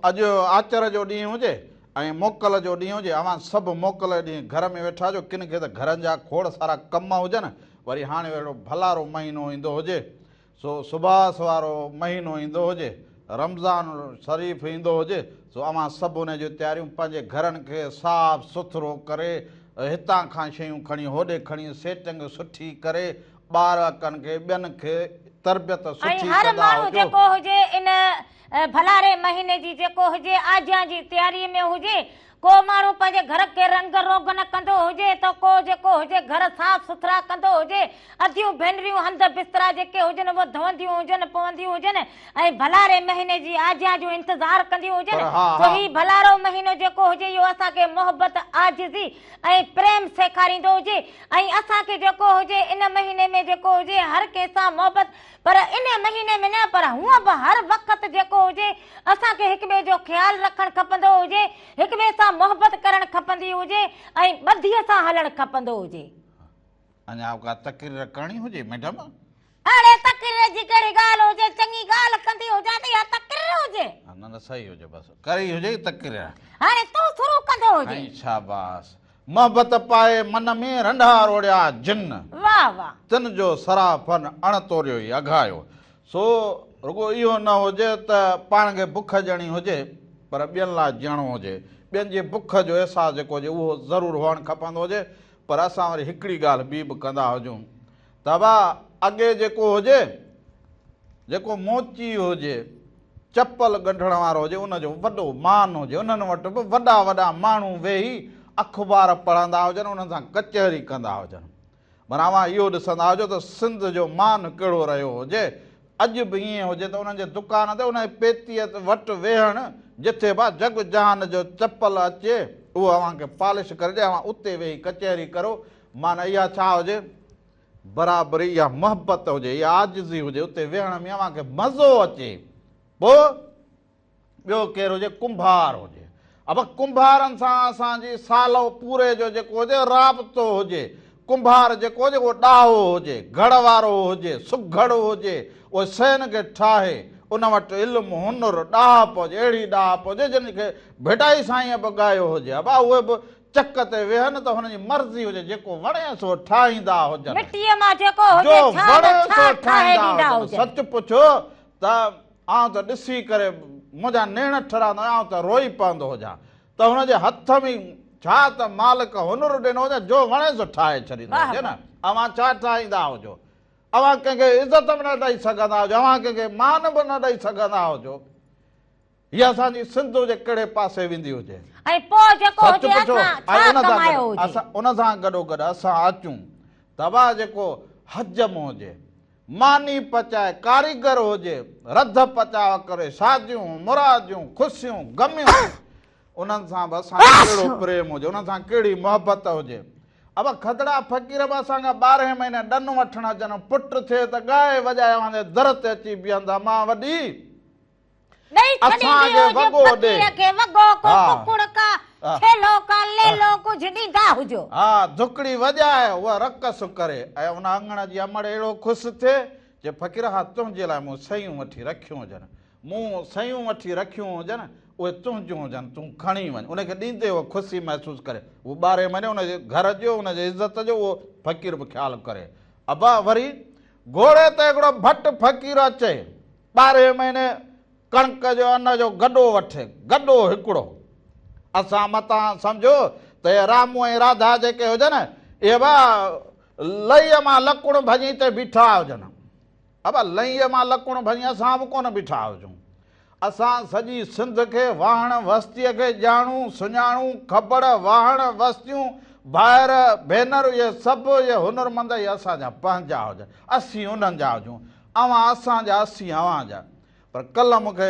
اڄ آچر جو ڏينهن هجي ۽ موڪل جو ڏينهن هجي، اوهان سڀ موڪل جي ڏينهن گهر ۾ ويٺا هجو، ڪن کي ته گهرن جا کوڙ سارا ڪم هجن، وري هاڻي اهڙو ڀلارو مهينو ايندو هجي، سو سڀاس وارو مهينو ايندو هجي، رمضان شريف ايندو هجي، سو اوهان سڀ ان جون تياريون پنهنجي گهرن کي صاف سٿرو ڪري، هتان کان شيون کڻي هوڏي کڻي سيٽنگ سٺي ڪري، ٻارڪن کي ٻين کي تربيت ۽ سٺي هر ڪندا ماڻهو هجو. جيڪو هجي ان ڀلاري مهيني جي جيڪو هجي آجيان جي تياري ۾ هجي، ڪو ماڻهو پنهنجي گهر کي رنگ روغن ڪندو هجي ته ڪو جيڪو هجي گهر صاف سٿرا ڪندو هجي، اديون ڀينريون هنڌ بسترا جيڪي هجن اهي ڌوئنديون هجن پونديون هجن ۽ ڀلاري مهيني جي آجيان جو انتظار ڪنديون هجن، پر ها سو ها. هي ڀلارو مهينو جيڪو هجي اهو اسان کي محبت، عاجزي ۽ پريم سيکاريندو هجي ۽ اسان کي جيڪو هجي ان مهيني ۾ جيڪو هجي هر ڪنهن سان محبت پر ان مهيني ۾ نه پر هونء به هر وقت جيڪو هجي اسان کي هڪ ٻئي جو خيال رکڻ کپندو هجي هڪ ٻئي سان محبت ڪرڻ کپندي هجي ۽ ٻڌيء سان هلڻ کپندو هجي. اڃا به ڪا تقرير ڪرڻي هجي ميڊم؟ اڙي تقرير جي ڪهڙي ڳالهه هجي چڱي ڳالهه ڪندي هجان ته اها تقرير هجي. ها نه نه صحيح هجي بس ڪري هجي تقرير. هاڻي تون شروع ڪندو هجي. سائين شاباس محبت پائي من ۾ رنڍا روڙيا جن. واه واه. تن جو سرافن اڻ توريو ئي اگهايو. سو رڳو اهو نه هجي ته پاڻ کي بک ڄڻي هجي پر ٻين لاء جيئڻو هجي. ٻين جي بک جو احساس جيڪو هجي اهو ضرور هئڻ کپندو هجي پر اسان وري هڪڙي ڳالهه ٻي به ڪندا هجون ته ابا اڳي جيڪو هجي، جيڪو موچي هجي، چپل ڳنڍڻ وارو هجي، ان جو وڏو مان هجي. انهن وٽ به وڏا وڏا ماڻهو ويهي اخبار پڙهندا هجن، انهن سان ڪچهري ڪندا هجن. معنيٰ اوهان اهو ڏسندا هجو ته سنڌ جو مان ڪهڙو رهيو هجي. اڄ به ائين هجي ته انهن جي دڪان تي انهي پيتيء وٽ ويهڻ، جٿي با جڳ جهان جو چپل اچي، اهو اوهان کي پالش ڪري ڏئي، اوهان اتي ويهي ڪچهري ڪرو، معنيٰ اها ڇا هجي؟ برابري يا محبت هجي يا عاجزي هجي، اتي ويهڻ ۾ اوهان کي مزو اچي. پوء ٻيو ڪير هجي؟ ڪنڀار هجي. ابا ڪنڀارن سان اسان جي سال پوري جو جيڪو هجي رابطو هجي، ڪنڀار جيڪو هجي اهو ڏاهو هجي، گهڙ وارو هجي، سگهڙ هجي، اهو شين کي ٺاهي، ان وٽ علم، هنر، ڏاهپ هجي، اهڙي ڏاهپ هجي جن کي ڀٽائي سائينء به ڳايو هجي. ابا اهي به چڪ تي ويهن ته هنن جي مرضي هجي، جيڪو وڻيس اهو ٺاهيندا هجن. مٽيء مان جيڪو هجي جو ڇا نه وڻيس ڇا اهو ٺاهي ٺاهيندا ڏيندا هجن. هجن. سچ پڇو ته آئون ته ڏسي ڪري منهنجا نيڻ ٺراندا هيا، آئون ته روئي پوندو هجان ته هن جي هٿ ۾ ڇا ته مالڪ هنر ڏنو هجي، جو وڻيس سو ٺاهي ڇڏيندو واهه هجي نه. واهه. اوهان ڇا ٺاهيندا هجو؟ اوهان ڪنهن کي عزت به نه ڏئي سگهندا هجو، اوهان ڪنهن کي مان به نه ڏئي سگهندا هجو. هيء اسان جي سنڌ هجي ڪهڙي پاسي ويندي هجي. ۽ پوء جيڪو سچ هجي پڇو اسان ۽ ڇا ان سان گڏ ڪمايو هجي. اسان ان سان گڏوگڏ اسان اچون ته ابا جيڪو حجم هجي، ماني پچائي ڪاريگر هجي، رڌ پچاء ڪري، شاديون، مراديون، خوشيون، غميون، انهن سان به اسان جو ڪهڙو پريم هجي، انهن سان ڪهڙي محبت هجي. ابا کدڙا فقير به اسان کان ٻارهين مهيني ڏن وٺڻ اچن، پٽ ٿئي ته ڳائي وڄائي اوهان جي در تي اچي بيهن ته امان وڏي! ڏئي اسان ڇڏيندي کي هجي وڳو ڏي. فقير کي وڳو ڪو ها. ڪڪڙ ڪا ها. ڇيلو ڪا ليلو ڪجهه ڏيندا هجو. ها ڌڪڙي وڄائي هوء رقص ڪري ۽ ان اڱڻ جي امڙ اهڙو خوش ٿئي چي فقير ها تنهنجي لاء مون سيون وٺي رکيون هجن مون سيون وٺي رکيون هجن اهي تنهنجون هجن تون کڻي وڃ ان کي ڏيندي هوء خوشي محسوس ڪري هو ٻارهين مهيني ان جي گهر جو ان جي عزت جو اهو فقير به خيال ڪري ابا وري گهوڙي تي هڪڙو ڀٽ فقير اچي ٻارهين مهيني ڪڻڪ جو ان جو گڏو وٺي، گڏو هڪڙو. اسان متان سمجهو ته اهي رامو ۽ راڌا جيڪي هجن، اهي به لئيء مان لڪڻ ڀڃي هتي بيٺا هجن. ابا لئيء مان لڪڻ ڀڃي اسان به ڪونه بيٺا هجون. اسان سڄي سنڌ کي، واهڻ وستيء کي ڄاڻون، سڃاڻون، کبڙ، واهڻ، وستيون، ڀائر، ڀينر، اهي سڀ اهي هنرمند اهي اسان جا پنهنجا هجن. اسين انهن جا هجون. اوهان اسان جا اسين اوهان جا. پر ڪلهه مون کي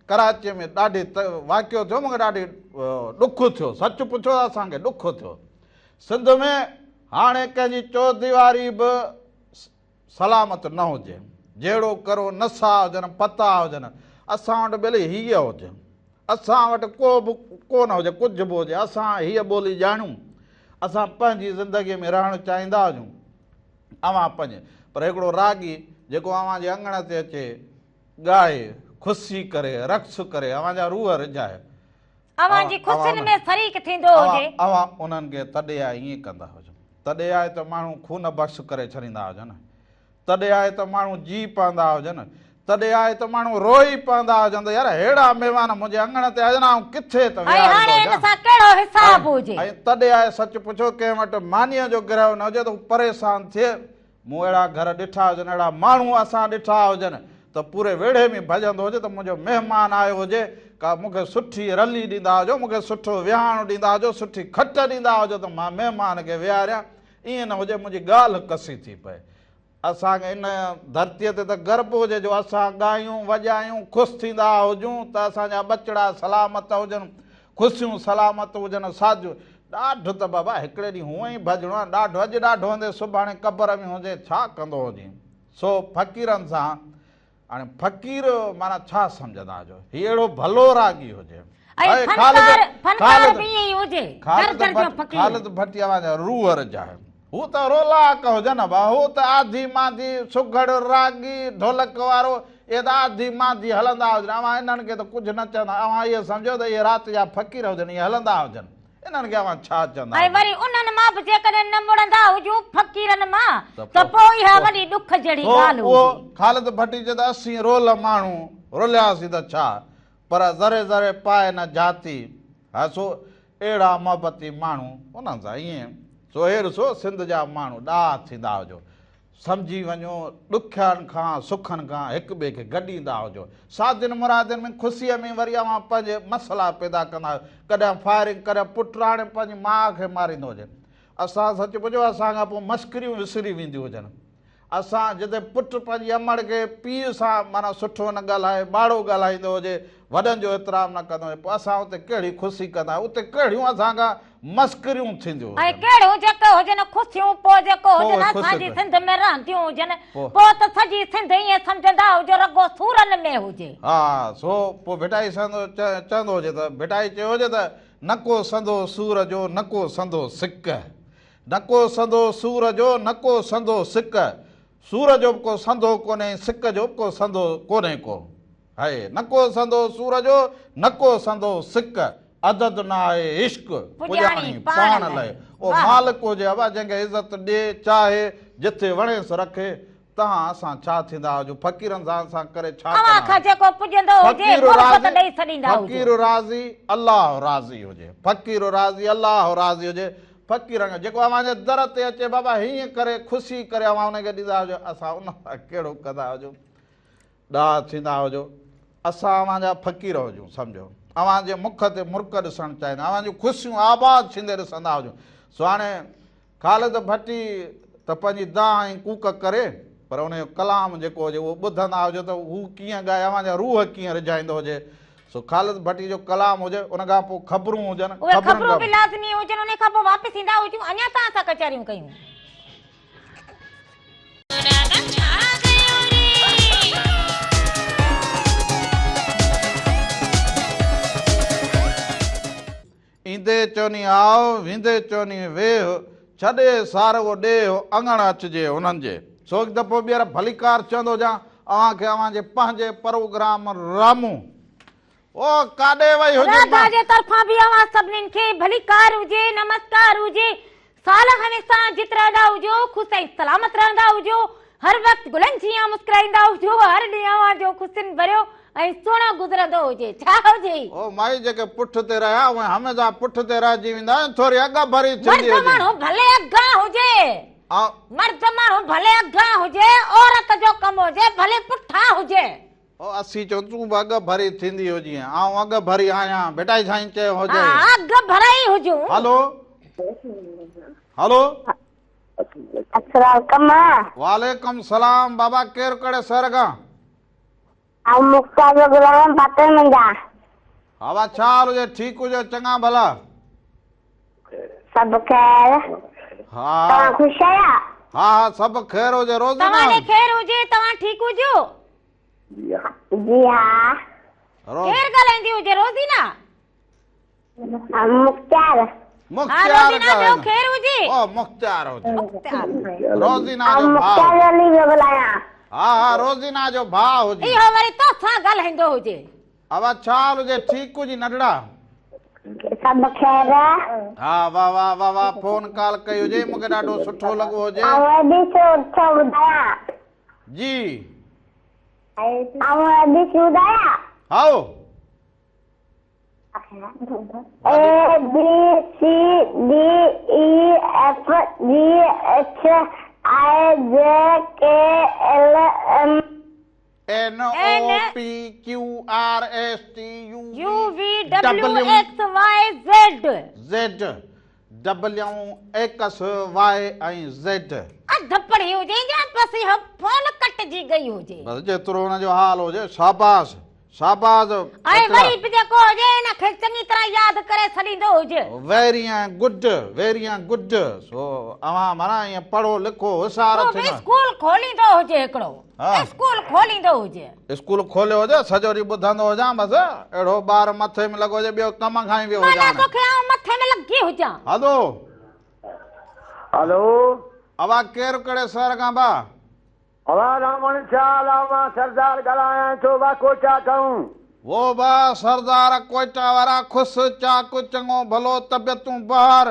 ڪراچيء ۾ ڏاڍي واقعو ٿيو مون کي ڏاڍي ڏک ٿيو سچ پڇو ته اسان کي ڏک ٿيو. سنڌ ۾ هاڻي ڪنهن جي چوديواري به سلامت نه هجي. جهڙو ڪرو نسا هجن پتا هجن اسان وٽ ٻيلي هيء هجي. اسان وٽ ڪو به ڪو نه هجي ڪجهه به هجي اسان هيء ٻولي ڄاڻون اسان پنهنجي زندگيء ۾ رهڻ چاهيندا هجون. اوهان پنهنجي پر هڪڙو راڳي جيڪو اوهان جي اڱڻ تي اچي ڳائي، خوشي ڪري، رقص ڪري، اوهان جا روح رجهائي. اوهان جي خوشين ۾ شريڪ ٿيندو هجي. اوهان انهن کي تڏي آء ائين ڪندا هجو. تڏي آء ته ماڻهو خون بخش ڪري ڇڏيندا هجن. تڏي آء ته ماڻهو جي پوندا هجن. تڏي آء ته ماڻهو روئي پوندا هجن ته يار ههڙا مهمان منهنجي اڱڻ تي آيا هجن آئون ڪٿي ته ۽ ويهاريندو هاڻي هن هجان. سان ڪهڙو حساب هجي. ۽ تڏي آء سچ پڇو ڪنهن وٽ مانيء جو گرهه نه هجي ته هو پريشان ٿئي. مون اهڙا گهر ڏٺا هجن، اهڙا ماڻهو اسان ڏٺا هجن ته پوري ويڙهي ۾ ڀڄندو هجي ته منهنجو مهمان آيو هجي، ڪا مون کي سٺي رلي ڏيندا هجو، مون کي سٺو ويهاڻو ڏيندا هجو، سٺي کٽ ڏيندا هجو ته مان مهمان کي ويهاريان، ائين نه هجي منهنجي ڳالهه ڪسي ٿي پئي. اسان کي ان ڌرتيء تي ته گرب هجي جو اسان ڳايون، وڄايون، خوش ٿيندا هجون ته اسان جا ٻچڙا سلامت هجن، خوشيون سلامت هجن، ساجهه ڏاڍ ته بابا هڪڙي ڏينهن هونئن ئي ڀڄڻو آهي، ڏاڍ اڄ ڏاڍ هوندي سڀاڻي قبر ۾ هوندي ڇا ڪندو هجين؟ سو فقيرن سان هاڻي فقير معنيٰ ڇا سمجهندا آهيو؟ هي اهڙو ڀلو راڳي هجي. ۽ فنڪار فنڪار به ائين ئي هجي. در در جو فقير. خالد ڀٽي اوهان جا روح رجائي. هو ته رولاڪ هجن ڀا، هو ته آڌي مانڌي سگهڙ، راڳي، ڍولڪ وارو، اهي ته آڌي مانڌي هلندا هجن. اوهان انهن کي ته ڪجهه نه چوندا. اوهان اهو سمجهو ته اهي رات جا فقير هجن، اهي هلندا هجن. انهن کي اوهان ڇا چوندا ۽ وري انهن مان به جيڪڏهن نه مڙندا هجون فقيرن مان ته پوء اها وڏي ڏک جهڙي ڳالهه اهو هوندي. خالد ڀٽي چيو ته اسين رول ماڻهو رلياسين ته ڇا، پر ذري ذري پائي نه جهاتي. ها سو اهڙا محبتي ماڻهو انهن سان ائين. سو هي ڏسو سنڌ جا ماڻهو ڏاها ٿيندا هجو. سمجهي وڃو، ڏکين کان سکن کان هڪ ٻئي کي گڏيندا هجو. شادين مرادين ۾ خوشيء ۾ وري اوهان پنهنجي مسئلا پيدا ڪندا آهيو. ڪڏهن فائرنگ، ڪڏهن پٽ هاڻي پنهنجي ماء کي ماريندو هجي. اسان سچ پڇو اسان کان پوء مشڪريون وسري وينديون هجن. اسان جتي پٽ پنهنجي امڙ کي پيء سان معنيٰ سٺو نه ڳالهائي، ٻاڙو ڳالهائيندو هجي، وڏن جو احترام نه ڪندو هجي، پوء اسان اتي ڪهڙي خوشي ڪندا آهيون، اتي ڪهڙيون اسان کان مسڪريون ٿينديون ۽ هجن. ڪهڙيون جيڪي هجن خوشيون، پوء جيڪو پوء هجن خوش اسان جي ٿيو. سنڌ ۾ رهنديون هجن، پوء. پوء ته سڄي سنڌ ائين سمجهندا هجو رڳو سورن ۾ هجي. ها، سو پوء ڀٽائي سندو چوندو هجي ته، ڀٽائي چيو هجي ته، نه ڪو سندو سور جو، نه ڪو سندو سڪ. نه ڪو سندو سور جو، نه ڪو سندو سڪ. سور جو به ڪو سندو ڪونهي، سڪ جو به ڪو سندو ڪونهي ڪو. هئي، نه ڪو سندو سور جو، نه ڪو سندو سڪ. عدد نه آهي عشق، پڄاڻي پاڻ لئه. او مالڪ هجي ابا، جنهن کي عزت ڏي، چاهي، جٿي وڻيس رکي. تهان اسان ڇا ٿيندا هجون، فقيرن سان اسان ڪري ڇا اوهان ڪندا کان جيڪو پڄندو هجي، فقير محبت راضي، ڏئي ڇڏيندا هجو. فقير راضي، الله راضي هجي. فقير راضي، الله راضي هجي. فقيرن کان جيڪو اوهان جي در تي اچي بابا هيئن ڪري خوشي ڪري اوهان ان کي ڏيندا هجو، اسان ان سان ڪهڙو ڪندا هجون. ڏاها ٿيندا هجو. اسان اوهان جا فقير هجون سمجهو. اوهان جي مک تي مرڪ ڏسڻ چاهيندا، اوهان جون خوشيون آباد ٿيندي ڏسندا هجون. سو هاڻي خالد ڀٽي ته پنهنجي دانهن ۽ ڪوڪ ڪري پر ان جو ڪلام جيڪو هجي اهو ٻڌندا هجو ته هو ڪيئن ڳائي اوهان جا روح ڪيئن رجهائيندو هجي سو خالد ڀٽي جو ڪلام هجي ان کان پوء خبرون هجن اهي خبرن خبرون کان به لازمي هجن ان کان پوء واپس ايندا هجون اڃا توهان سان ڪچهريون ڪيون. ايندي چوني آء، ويندي چوني ويهه، ڇڏي سارو ڏيهه، اڱڻ اچجي انهن جي. سو هڪ دفعو ٻيهر ڀليڪار چوندو هجان اوهان کي اوهان جي پنهنجي پروگرام رامون او ڪاڏي وئي هجين راڌا مان. جي طرفان به اوهان سڀنين کي ڀليڪار هجي، نمسڪار هجي. سال هميشه جت رهندا هجو، خوش ۽ سلامت رهندا هجو، هر وقت گلن جيان مسڪرائيندا هجو، هر ڏينهن اوهان جو خوشين ڀريو ۽ سهڻو گذرندو هجي. ڇا هجي؟ او مائي جيڪي پٺ تي رهيا اهي هميشه پٺ تي رهجي ويندا ۽ ٿوري اڳڀري ٿيندي مرد هجي. ماڻهو ڀلي اڳيان هجي. مرد ماڻهو ڀلي اڳيان هجي، عورت جو ڪم هجي ڀلي پٺان هجي. او اسين چئون تون به اڳڀري ٿيندي هجين. آئون اڳڀري آهيان. ڀٽائي سائين چيو هجي. ها اڳڀرا ئي هجون. هلو هلو. السلام عليڪم. وعليڪم سلام بابا ڪير ڪهڙي شهر کان؟ آئون مختار پيو ڳالهايان پاتل منجهان. ها وا ڇا حال هجي ٺيڪ هجو چڱا ڀلا. سڀ خير. ها توهان خوش آهيا؟ ها ها سڀ خير هجي روزينا. توهان ڏي خير هجي توهان ٺيڪ هجو. جي ها. ڪير ڳالهائيندي هجي روزينا؟ مختيار. مختيار ها روزينا ٻيو خير هجي. او مختيار هجي. مختيار. روزينا جو ڀاء. مختيار علي پيو ڳالهايان. ها ها روزينا جو ڀاء هجي. اهو وري توسان ڳالهائيندو هجي. ابا ڇا حال هجي ٺيڪ هجي ننڍڙا. سڀ خير. ها واه واه واه واه فون ڪال ڪئي هجي مونکي ڏاڍو سٺو لڳو هجي. آئون اي بي سي ٿو ٻڌايان. جي. آئون اي بي سي ٻڌايان. هائو. A B C D E F G H I J K L M. N O P Q R S T U U V W X Y Z. Z W X Y ۽ Z. اڌ پڙهي هجي يا بس اها فون ڪٽجي گئي هجي. بس جيترو هن جو حال هجي شاباس شاباس ۽ وري به جيڪو هجي ان کي چڱي طرح ياد ڪري ڇڏيندو هجي. ويري گڊ ويري گڊ سو اوهان معنيٰ ائين پڙهو لکو هوشيار تون به ٿيندا. اسڪول کوليندو هجي هڪڙو اسڪول کوليندو هجي. اسڪول کوليو هجي سڄو ڏينهن ٻڌندو هجان بس اهڙو ٻار مٿي ۾ لڳو هجي ٻيو ڪم کان ئي ويو معنيٰ هجان. توکي آئون مٿي ۾ لڳي هجان. هلو. هلو. اوهان ڪير ڪهڙي شهر کان ڀا. اوا رامڻ ڇا حال آ مان سردار ڳالهايان ٿو وا ڪوئٽا کئون. وو ڀا سردار ڪوئٽا وارا خوش چاڪ چڱو ڀلو طبيعتون بهار.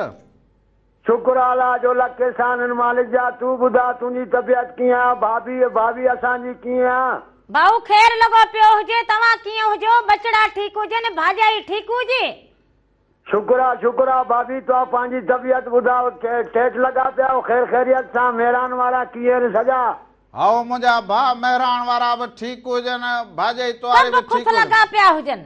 شڪر آ الله جو لک احسان مالڪ جا تون ٻڌا تنهنجي طبيعت ڪيئن آ ڀاڀي ڀاڀي اسان جي ڪيئن آ. ڀائو خير لڳو پيو هجي توهان ڪيئن هجو ٻچڙا ٺيڪ هجن ڀاڄائي ٺيڪ هجي. شڪر آ شڪر آ ڀاڀي توهان پنهنجي طبيعت ٻڌاء ٺيٺ لڳا پيا آهيو خير خيريت سان مهراڻ وارا ڪيئن آهن سڄا. هائو منهنجا ڀاء مهراڻ وارا به ٺيڪ هجن ڀاڄائي توهاري سڀ به خوش ٺيڪ هجي. لڳا پيا هجن.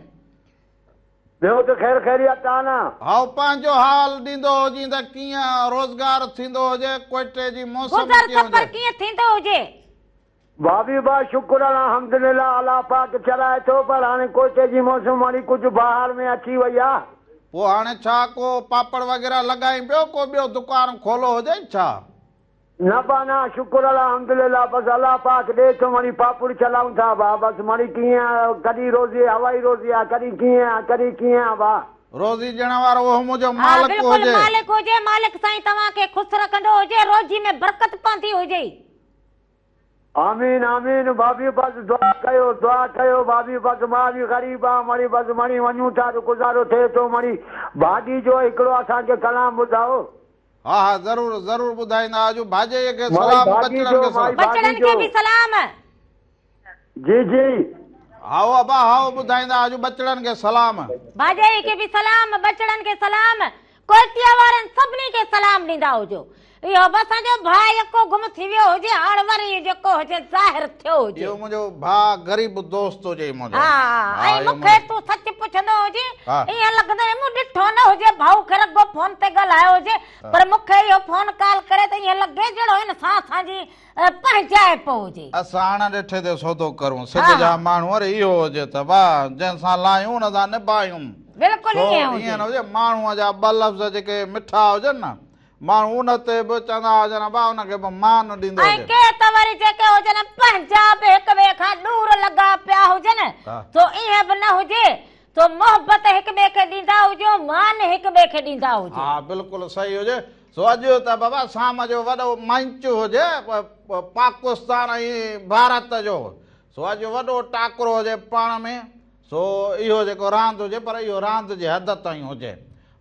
ٻيو ته خير خيريت آ نه؟ هائو پنهنجو حال ڏيندو هجين ته ڪيئن روزگار ٿيندو هجي، ڪوئٽي جي موسم گذر ڪيئن سفر هجي. ڪيئن ٿيندو هجي. ڀاڀي با شڪر الحمدلله الله پاڪ چلائي ٿو پر هاڻي ڪوئٽي جي موسم وري ڪجهه بهار ۾ اچي وئي آ. پوء هاڻي ڇا ڪو پاپڙ وغيره لڳائين پيو ڪو ٻيو دڪان کولو هجئي ڇا؟ نه با نه شڪر الحمدلله بس الله پاڪ ڏي ٿو مڙئي پاپڙ چلائون ٿا با بس مڙئي ڪيئن آ ڪڏهن روزي هوائي روزي آ ڪڏهن ڪيئن آ ڪڏهن ڪيئن آ با. روزي ڏيڻ وارو اهو منهنجو ها مالڪ بلڪل هجي. مالڪ هجي مالڪ سائين توهان کي خوش رکندو هجي روزي ۾ برڪت پوندي هجي. آمين آمين ڀاڀي بس دعا ڪيو دعا ڪيو ڀاڀي بس مان به غريب آ مڙئي بس مڙئي وڃون ٿا ته گذارو ٿئي ٿو مڙئي ڀاڳي جو هڪڙو اسان کي ڪلام ٻڌاء. ها ها ضرور ضرور ٻڌائيندا آجو ڀاڄائيء کي مائي سلام ڀاڳي ٻچڙن جو کي مائي سلام. ڀاڳي ٻچڙن جو. کي به سلام. جي جي. هائو ابا هائو ٻڌائيندا آجو ٻچڙن کي سلام. ڀاڄائيء کي به سلام ٻچڙن کي سلام ڪوئٽيا وارن سڀني کي سلام ڏيندا هجو. اهو به اسان جو ڀاء يڪو گم ٿي ويو هجي هاڻ وري جيڪو هجي ظاهر ٿيو هجي. اهو منهنجو ڀاء غريب دوست هجي منهنجو. ها ها ۽ اهو مون کي منهنجو. تون سچ پڇندو هجين ها. ائين لڳندو هجي مون ڏٺو نه هجي ڀائو کي رڳو فون تي ڳالهايو هجي پر مون کي اهو فون ڪال ڪري ته ائين لڳي جهڙو هن سان اسان جي پنهنجائپ هجي. اسان اڻ ڏٺي تي سودو ڪرون ها سنڌ جا ها. ماڻهو اري اهو هجي ته واهه جنهن سان لاهيون ان سان نڀايون بلڪل سو ائين هجي. ائين نه هجي ماڻهوء جا ٻه لفظ جيڪي مٺا هجن نه ماڻهو ان تي به چوندا هجن ابا ان کي به مان ڏيندو ۽ هجي. ڪي ته وري جيڪي هجن پنهنجا به هڪ ٻئي کان ڏور لڳا پيا هجن سو ائين به نه هجي سو محبت هڪ ٻئي کي ڏيندا هجو مان هڪ ٻئي کي ڏيندا هجو. ها بلڪل صحيح هجي سو اڄ ته بابا شام جو وڏو مئچ هجي پاڪستان ۽ ڀارت جو سو اڄ وڏو ٽاڪرو هجي پاڻ ۾ سو اهو جيڪو راند هجي پر اهو راند جي حد تائين هجي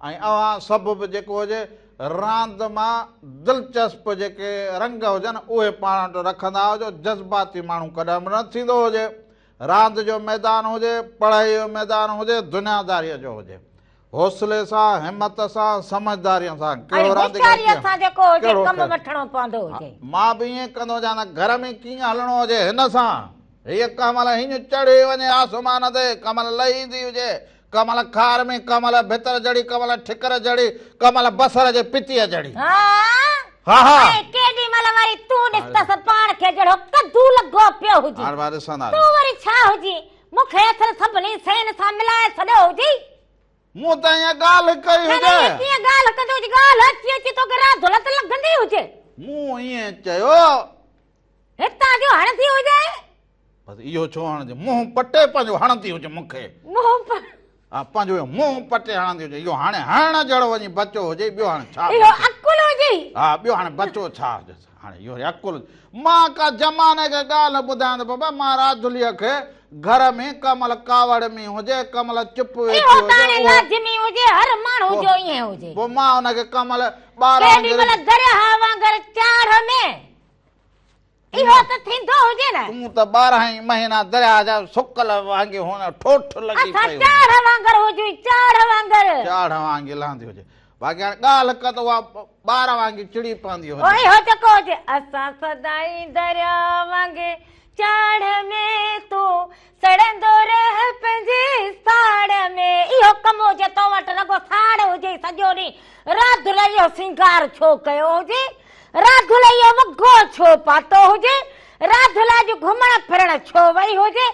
۽ اوهان سڀ به جيڪو هجي راند مان دلچسپ جيڪي رنگ هجن اهي پاڻ وٽ رکندا هجو جذباتي ماڻهو ڪڏهن به نه ٿيندو هجي راند جو ميدان هجي پڙهائي جو ميدان هجي دنياداريء جو هجي حوصلي سان همت سان سمجهداريء سان ۽ ڪهڙو رانديگر هوشياريء ڪيئن سان جيڪو هجي ڪهڙو ڪم کيڏ وٺڻو پوندو ها هجي. مان به ائين ڪندو هجان ته گهر ۾ ڪيئن هلڻو هجي هن سان هيء ڪنهن مهل هينئن چڙهي وڃي آسمان تي ڪنهن مهل لهي ايندي هجي ڪنهن مهل کار ۾ ڪنهن مهل ڀتر جهڙي ڪنهن مهل ٺڪر جهڙي ڪنهن مهل بصر جي پتيء جهڙي. ها ها ها. ۽ ڪيڏي مهل وري تون ڏس ته پاڻ کي جهڙو ڪدو لڳو پيو هجين. هاڻ مان ڏسندا. تون وري ڇا هجين؟ مون کي اصل سڀني شين سان ملائي ڇڏيو هجي. مون ته ائين ڳالهه ڪئي نه هجي. نه ائين ڪيئن ڳالهه ڪندو هجي؟ ڳالهه اچي اچي توکي راڌل ته لڳندي هجي. مون ائين چيو. هتان جو هڻندي هجي. بس اهو ڇو هڻندي؟ منهن پٽي پنهنجو هڻندي هجي مون کي. منهن پٽي. ها پنهنجو اهو منهن پٽي هڻندي هجي. اهو هاڻي هڻڻ جهڙو وڃي بچو هجي ٻيو هاڻي ڇا اهو بچي. عقل هجي. ها ٻيو هاڻي بچو ڇا هجيس. هاڻي اهو وري عقل. مان ڪا زماني کي ڳالهه ٻڌايان ته بابا مان راڌليء کي گهر ۾ ڪنهن مهل ڪاوڙ ۾ هجي ڪنهن مهل چپ ويٺي اهو ته هجي هاڻي اهو لازمي هجي هر ماڻهو جو ائين هجي. پوء مان ان کي ڪنهن مهل ٻار ڪيڏي وانگر. مهل درياهه وانگر چاڙهه ۾. اهو ته ٿيندو هجي نه. تون ته 12 ئي مهينا درياهه جا سڪل وانگي هون ٺوٺ لڳي اسان پئي هجي. چاڙهه وانگر هجون چاڙهه وانگر. چاڙهه وانگي لهندي هجي. باقي هاڻي ڳالهه ڪر ته اها ٻار وانگي چڙي پوندي هجي. اهو جيڪو هجي. اسان سدائين درياهه وانگي چاڙهه ۾ تون سڙندو رهه پنهنجي ساڙ ۾. اهو ڪم هجي تو وٽ رڳو ساڙ هجي سڄو ڏينهن. راڌل اهو سينگار ڇو ڪيو هجي؟ راڌل اهو وڳو ڇو پاتو هجي؟ راڌل اڄ گهمڻ ڦرڻ ڇو وئي هجي؟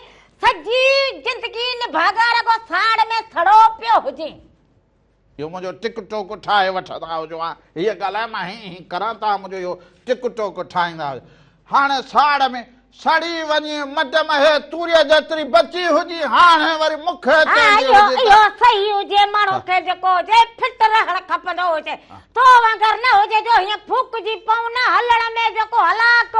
سڄي زندگي نڀاڳا رڳو ساڙ ۾ سڙو پيو هجي. اهو منهنجو ٽڪ ٽوڪ ٺاهي وٺندا هجو ها. هيء ڳالهه آهي مان هين هين ڪران توهان منهنجو اهو ٽڪ ٽوڪ ٺاهيندا هجو. هاڻي ساڙ ۾ سڙي وڃي مڊ ۾ هي توريء جيتري بچي هجي هاڻي وري مون کي ها چوندي اهو هجي ته. اهو صحيح هجي ماڻهو کي جيڪو هجي فٽ رهڻ کپندو هجي تو وانگر نه هجي جو هيئن ڦوڪجي پئون نه هلڻ ۾ جيڪو هلاڪ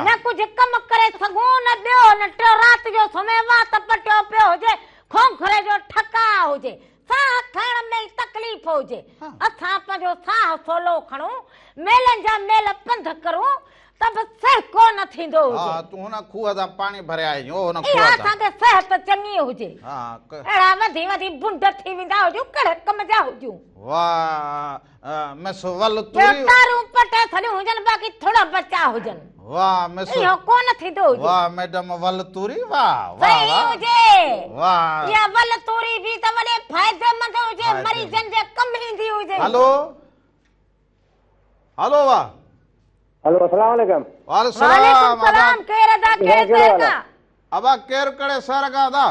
نه ڪجهه ڪم ڪري سگهون نه ٻيو نه ٽيو رات جو سمهي وات پٽيو پيو هجي کونکري جو ٺڪاء هجي ساهه کڻڻ ۾ ئي تڪليف هجي. اسان پنهنجو ساهه سولو کڻون، ميلن جا ميل پنڌ ڪرون ته به سهڪو نه ٿيندو هجي. ها تون هن کوهه تان پاڻي ڀري آئي آهين، او هن کوهه اها تان. اسان کي صحت چڱي هجي. ها اهڙا وڌي وڌي بنڊ ٿي ويندا هجون، ڪهڙي ڪم جا هجون. واهه مس ول ڄڻ توري. تارون پٽي ڇڏيون هجن، باقي ٿڙ بچا هجن. वाह मिस इहो कोन थींदो हुजे। वाह मैडम वल तूरी वाह वाह सही वाह हुजे। वाह इहा वल तूरी बि त वॾे फ़ाइदेमंद हुजे, मरीज़नि जे कमु ईंदी हुजे। हेलो हेलो वाह हेलो अस्सलाम वालेकुम। वालेकुम वालेकुम सलाम। सलाम। केरु अदा केरे शहर खां? अबा केरु कहिड़े शहर खां अदा?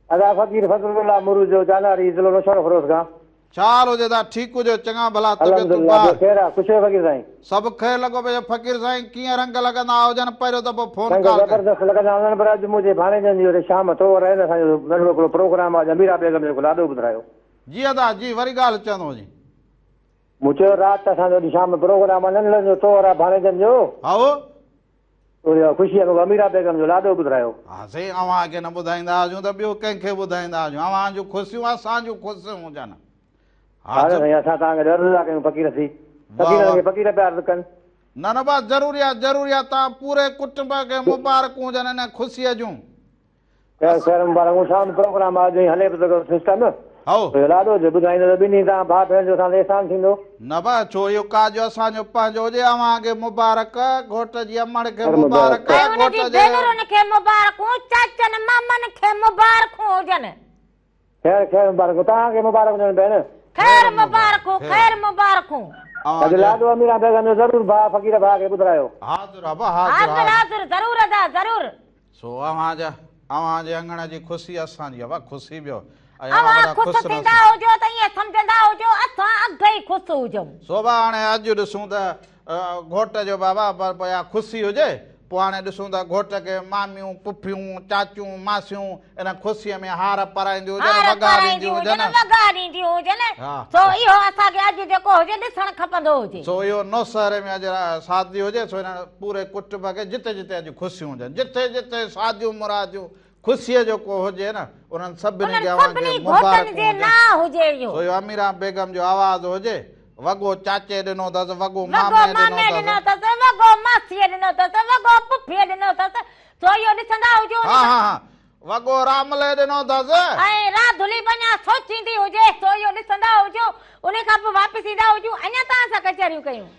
अदा फ़क़ीर फज़लुल्लाह मुरू जो जानारी ज़िलो नौशहरो फ़िरोज़ खां। छा हाल हुजे दा? ठीकु हुजो, चङा भला तबियत अल्हम्दुलिल्लाह। बार? ख़ैर आहे, ख़ुशि आहियो फ़क़ीर साईं? सभु ख़ैर लॻो पियो। फ़क़ीर साईं कीअं रंग लॻंदा हुजनि? पहिरियों दफ़ो फोन रंग कॉल कयो। ज़बरदस्त लॻंदा हुजनि, पर अॼु मुंहिंजे भाणेजनि जो शाम थोरो आहे न, असांजो नंढो हिकिड़ो प्रोग्राम आहे, अमीरा बेगम जो लाॾो ॿुधायो। जी अदा जी, वरी ॻाल्हि चवंदो जी। मूं चयो राति असांजो अॼु शाम प्रोग्राम आहे, नंढड़नि जो तोर आहे भाणेजनि जो। हाओ उहो ख़ुशीअ में अमीरा बेगम जो लाॾो ॿुधायो। हा साईं, अव्हां खे न ॿुधाईंदा हुजूं त ॿियो कंहिंखे ॿुधाईंदा हुजूं? अव्हां जूं ख़ुशियूं असांजूं ख़ुशियूं हुजनि। हा साईं, असां तव्हांखे अर्ज़ु था कयूं फ़क़ीर थी, फ़क़ीरनि खे फ़क़ीर पिया अर्ज़ु कनि। न न बा, ज़रूरी आहे, ज़रूरी आहे। तव्हां पूरे कुटुंब खे मुबारकूं हुजनि इन ख़ुशीअ जूं। ख़ैर ख़ैर मुबारकूं। शाम प्रोग्राम आहे, हले पियो थो सिस्टम। हाओ लाॾो जो ॿुधाईंदो त ॿिन्ही तव्हां भाउ भेण जो असां ते अहसान थींदो। न बा, छो इहो काज असांजो पंहिंजो हुजे। अव्हांखे मुबारक, घोट जी अमड़ खे मुबारक, ऐं हुनजी भेनरुनि खे मुबारकूं, चाचनि मामनि खे मुबारकूं हुजनि। ख़ैर ख़ैर मुबारकूं, तव्हांखे मुबारक हुजनि भेण। ख़ैर मुबारकूं, ख़ैर मुबारकूं। अॼु लाॾो अमीरा बेगम जो ज़रूरु भाउ फ़क़ीर भाउ खे ॿुधायो। हाज़िर आहे हाज़िर हाज़िर हाज़िर, ज़रूरु अदा ज़रूरु। सो अव्हांजे अंगण जी ख़ुशी असांजी आहे, ख़ुशी ॿियो। अव्हां ख़ुशि थींदा हुजो त ईअं सम्झंदा हुजो असां अॻु ई ख़ुशि हुजूं। सो बा हाणे अॼु ॾिसूं त घोट जो बाबा पर ख़ुशी हुजे, पोइ हाणे ॾिसूं त घोट खे मामियूं पुफियूं चाचियूं मासियूं इन ख़ुशीअ में हार पाराईंदियूं हुजनि, वॻा ॾींदियूं हुजनि, वॻा ॾींदियूं हुजनि। सो इहो असांखे अॼु जेको हुजे ॾिसणु खपंदो हुजे। सो इहो नौशहरे में अॼु शादी हुजे, सो इन पूरे कुटुंब खे जिते जिते अॼु ख़ुशियूं हुजनि, जिते जिते शादियूं मुरादियूं ख़ुशीअ जो को हुजे न, उन्हनि सभिनी खे अव्हांखे मुबारक हुजे। सो इहो अमीरा बेगम जो आवाज़ हुजे, वॻो चाचे ॾिनो अथसि, वॻो मामे ॾिनो अथसि, वॻो मासीअ ॾिनो अथसि, वॻो पुफीअ ॾिनो अथसि। सो इहो ॾिसंदा हुजो। हा हा, वॻो रामले ॾिनो अथसि ऐं राधुली बि अञा सोचींदी हुजे। सो इहो ॾिसंदा हुजो। उन खां पोइ वापसि ईंदा हुजूं, अञा तव्हां सां कचहरियूं कयूं।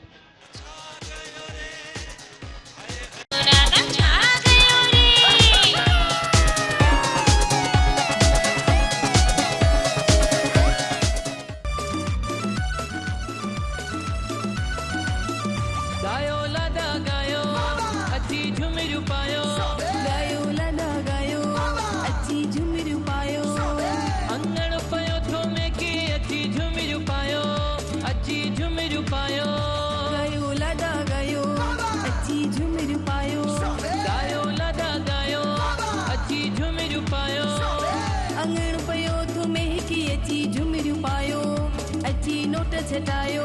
छटायो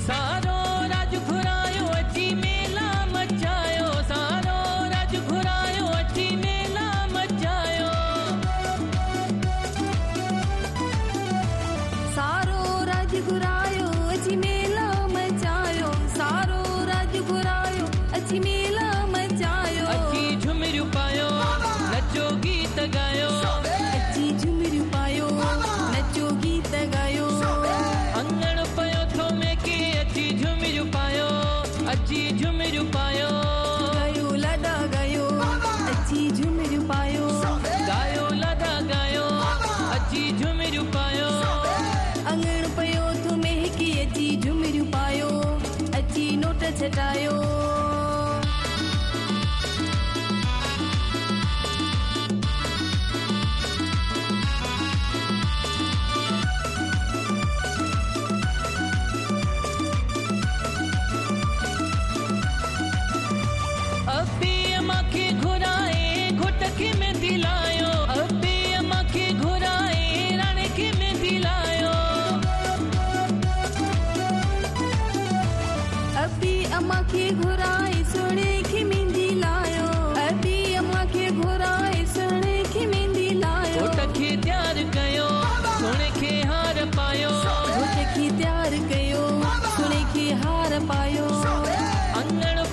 सारो राज घुरायो अची मेला मचायो, सारो राज घुरायो अची मेला मचायो, सारो राज घुरायो अची मेला मचायो, सारो राज घुरायो अची मेला मचायो, अची झुमरू पायो नचो गीत गायो, अची झुमरू पायो नचो गीत गायो, अंगण पयो थो में के अची झुमरू पायो, अची झुमरू पायो, गायो लाडा गायो अची झुमरू पायो, गायो लाडा गायो अची झुमरू पायो, अंगण पयो थो महकी अची झुमरू पायो, अची नोट छटायो। अबी अम्मा खे घुराए घुट खे मेहंदी लायो, अबी अम्मा खे घुराए राणे खे मेहंदी लायो, अबी अम्मा खे घुराए सोणे खे मेहंदी लायो, अबी अम्मा खे घुराए सोणे खे मेहंदी लायो, घुट खे तयार कयो सोणे खे हार पायो, घुट खे तयार कयो सोणे खे हार पायो, अंगण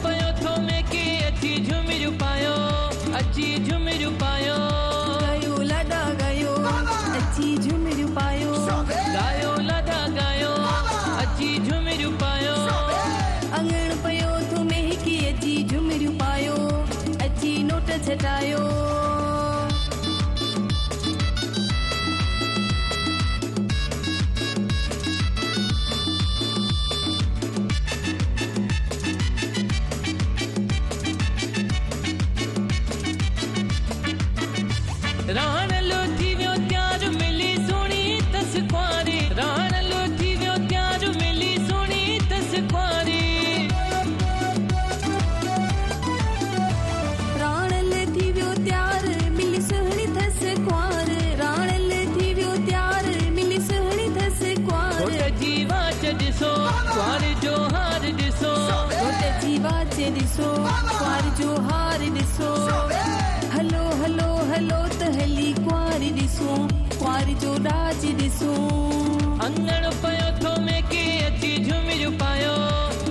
ॾिसूं। अंगण पियो थो मेके अची झुमिरियूं पायो,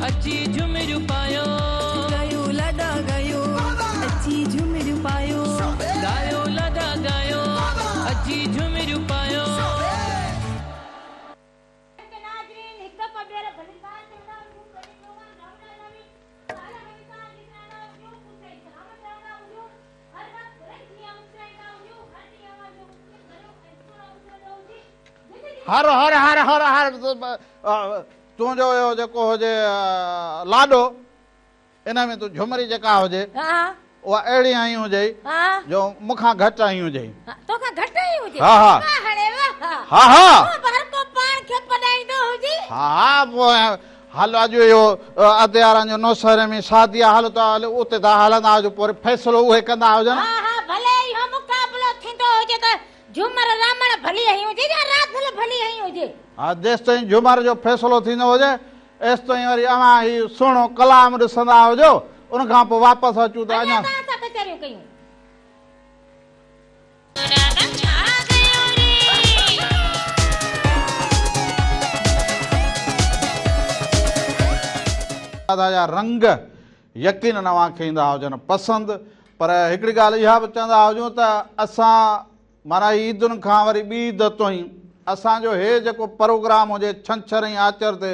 अची झुमिरियूं पायो। गायो लाॾा गायो, अची झुमिरियूं पायो। गायो लाॾा गायो, अची झुमिरियूं पायो। नाज़रीन, हिकु दफ़ो ॿीहर भलीकार चवंदा हुजूं, पंहिंजे प्रोग्राम रावणा नवी साल हमेशा जितना हुजूं, ख़ुशि ऐं सलामत रहंदा हुजूं, हर वक़्त बुलंद जीअं मुस्कुराईंदा हुजूं, हर ॾींहुं अव्हां जो ख़ुशियुनि भरियो ऐं सुहिणो उजळंदो हुजे। ज़िंदगी हर हर हर हर हर तुंहिंजो इहो जेको हुजे लाॾो, इन में तूं झुमरी जेका हुजे उहा अहिड़ी आई हुजे जो मूंखां घटि आई हुजे। तोखां घटि आई हुजे? हा हा। वाह हणे वाह। हा हा। पोइ हर को पाण खे पॾाईंदो हुजे। हा हा, पोइ हलो अॼु इहो अदयारनि जो नौशहर में शादी आहे, हलो त हलो उते था हलंदा हुजो, पोइ वरी फ़ैसिलो उहे कंदा हुजनि। हा हा, भले इहो मुक़ाबिलो थींदो हुजे त झूमर रामण भली आई हुजे या राधल भली आई हुजे। हा, जेसि ताईं झूमर जो फ़ैसिलो थींदो हुजे एसि ताईं वरी अव्हां हीउ सुहिणो कलाम ॾिसंदा हुजो, उन खां पोइ वापसि अचूं त अञा अञा तव्हां सां कचहरियूं कयूं। राधा जा रंग यकीन अव्हांखे ईंदा हुजनि पसंदि, पर हिकिड़ी ॻाल्हि इहा बि चवंदा हुजूं त असां माना ईदुनि खां वरी ॿी ईद ताईं असांजो हे जेको प्रोग्राम हुजे छंछर ऐं आचर ते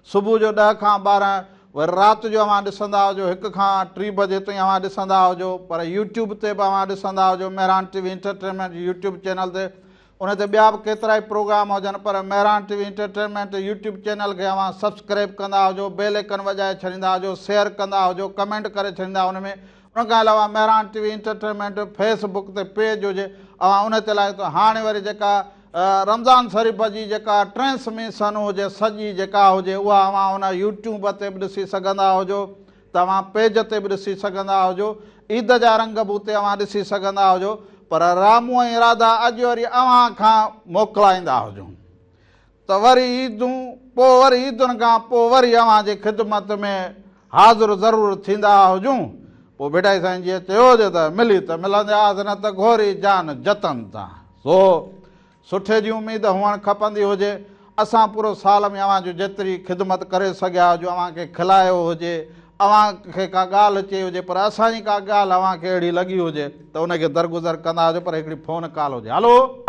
सुबुह जो 10 खां 12, वरी राति जो अव्हां ॾिसंदा हुजो 1 खां 3 बजे ताईं अव्हां ॾिसंदा हुजो, पर यूट्यूब ते बि अव्हां ॾिसंदा हुजो Mehran TV entertainment YouTube channel ते, उन ते ॿिया बि केतिरा ई प्रोग्राम हुजनि, पर Mehran TV entertainment YouTube channel खे अव्हां सब्सक्राइब कंदा हुजो, बेल आइकन वॼाए छॾींदा हुजो, शेयर कंदा हुजो, कमेंट करे छॾींदा उन में। उन खां अलावा मेहरान टीवी एंटरटेनमेंट फेसबुक ते पेज हुजे अव्हां उन ते लाइ। त हाणे वरी जेका रमज़ान शरीफ़ जी जेका ट्रांसमिशन हुजे सॼी जेका हुजे उहा अव्हां उन यूट्यूब ते बि ॾिसी सघंदा हुजो, तव्हां पेज ते बि ॾिसी सघंदा हुजो, ईद जा रंग बि उते अव्हां ॾिसी सघंदा हुजो। पर रामू ऐं राधा अॼु वरी अव्हां खां मोकिलाईंदा हुजूं त वरी ईदूं पोइ वरी ईदुनि खां पोइ वरी अव्हांजी ख़िदमत में हाज़िर ज़रूरु थींदा हुजूं। पोइ भिटाई साईं जीअं चयो हुजे त मिली त मिलंदासीं, न त घोरी जान जतन तां। सो सुठे जी उमेद हुअणु खपंदी हुजे। असां पूरो साल में अव्हांजो जेतिरी ख़िदमत करे सघिया हुजूं, अव्हांखे खिलायो हुजे, अव्हांखे का ॻाल्हि चई हुजे, पर असांजी का ॻाल्हि अव्हांखे अहिड़ी लॻी हुजे त उनखे दरगुज़र कंदा हुजो, पर हिकिड़ी फ़ोन कॉल हुजे, हलो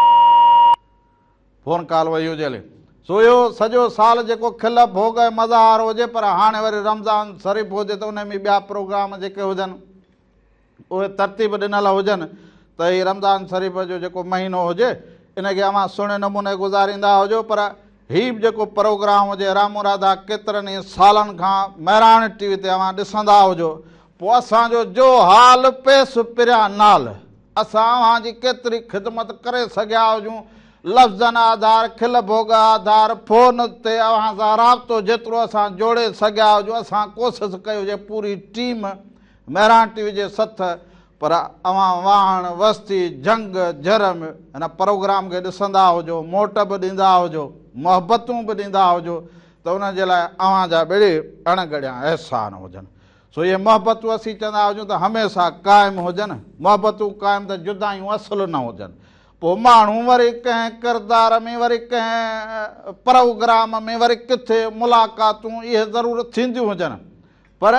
फ़ोन कॉल वई हुजे हले। सो इहो सॼो साल जेको खिल भोग ऐं मज़ार हुजे, पर हाणे वरी रमज़ान शरीफ़ हुजे त उन में ॿिया प्रोग्राम जेके हुजनि उहे तरतीब ॾिनल हुजनि त हीउ रमज़ान शरीफ़ जो जेको महीनो हुजे इनखे अव्हां सुहिणे नमूने गुज़ारींदा हुजो। पर हीउ बि जेको प्रोग्राम हुजे रामू राधा केतिरनि ई सालनि खां मेहरान टीवी ते अव्हां ॾिसंदा हुजो, पोइ असांजो जो हाल पेस पिरिया नाल, असां अव्हांजी केतिरी ख़िदमत करे सघिया हुजूं, लफ़्ज़नि आधार, खिल भोग आधार, फ़ोन ते अव्हां सां राब्तो जेतिरो असां जोड़े सघिया हुजूं, असां कोशिशि कई हुजे पूरी टीम मेहरान टीवी जे सथ, पर अव्हां वाहण वस्ती जंग जर में हिन प्रोग्राम खे ॾिसंदा हुजो, मोट बि ॾींदा हुजो, मुहबतूं बि ॾींदा हुजो, त उन जे लाइ अव्हांजा ॿिड़ी अणगड़िया अहसान हुजनि। सो इहे मुहबतूं असीं चवंदा हुजूं त हमेशह क़ाइमु हुजनि, मुहबतूं क़ाइमु त जुदायूं असुलु न हुजनि। पोइ माण्हू वरी कंहिं किरदार में, वरी कंहिं प्रोग्राम में, वरी किथे मुलाक़ातूं इहे ज़रूरु थींदियूं हुजनि, पर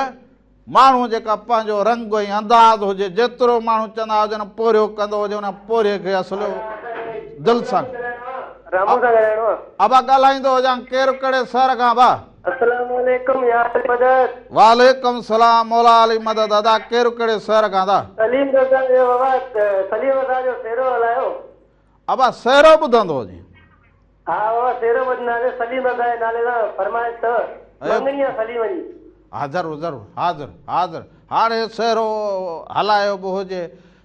माण्हू जेका पंहिंजो रंग ऐं अंदाज़ हुजे, जेतिरो माण्हू चवंदा हुजनि पोरियो कंदो हुजे, उन पोरिये खे असुलु दिलि सां। रामू सां ॻाल्हाइणो आहे। अबा ॻाल्हाईंदो हुजां, केरु कहिड़े शहर खां बा? अस्सलाम वालेकुम या अली मदद। वालेकुम सलाम मौला अली मदद। अदा केरु कहिड़े शहर खां था? सलीम रज़ा जो बाबा, सलीम रज़ा जो सेरो हलायो। अबा सेरो ॿुधंदो हुजे? हा बाबा सेरो ॿुधंदासीं, सलीम रज़ा जे नाले सां फरमाइश अथव, मंगणी आहे सलीम जी। हा ज़रूरु ज़रूरु, हाज़िर हाज़िर। हाणे सेरो हलायो बि हुजे,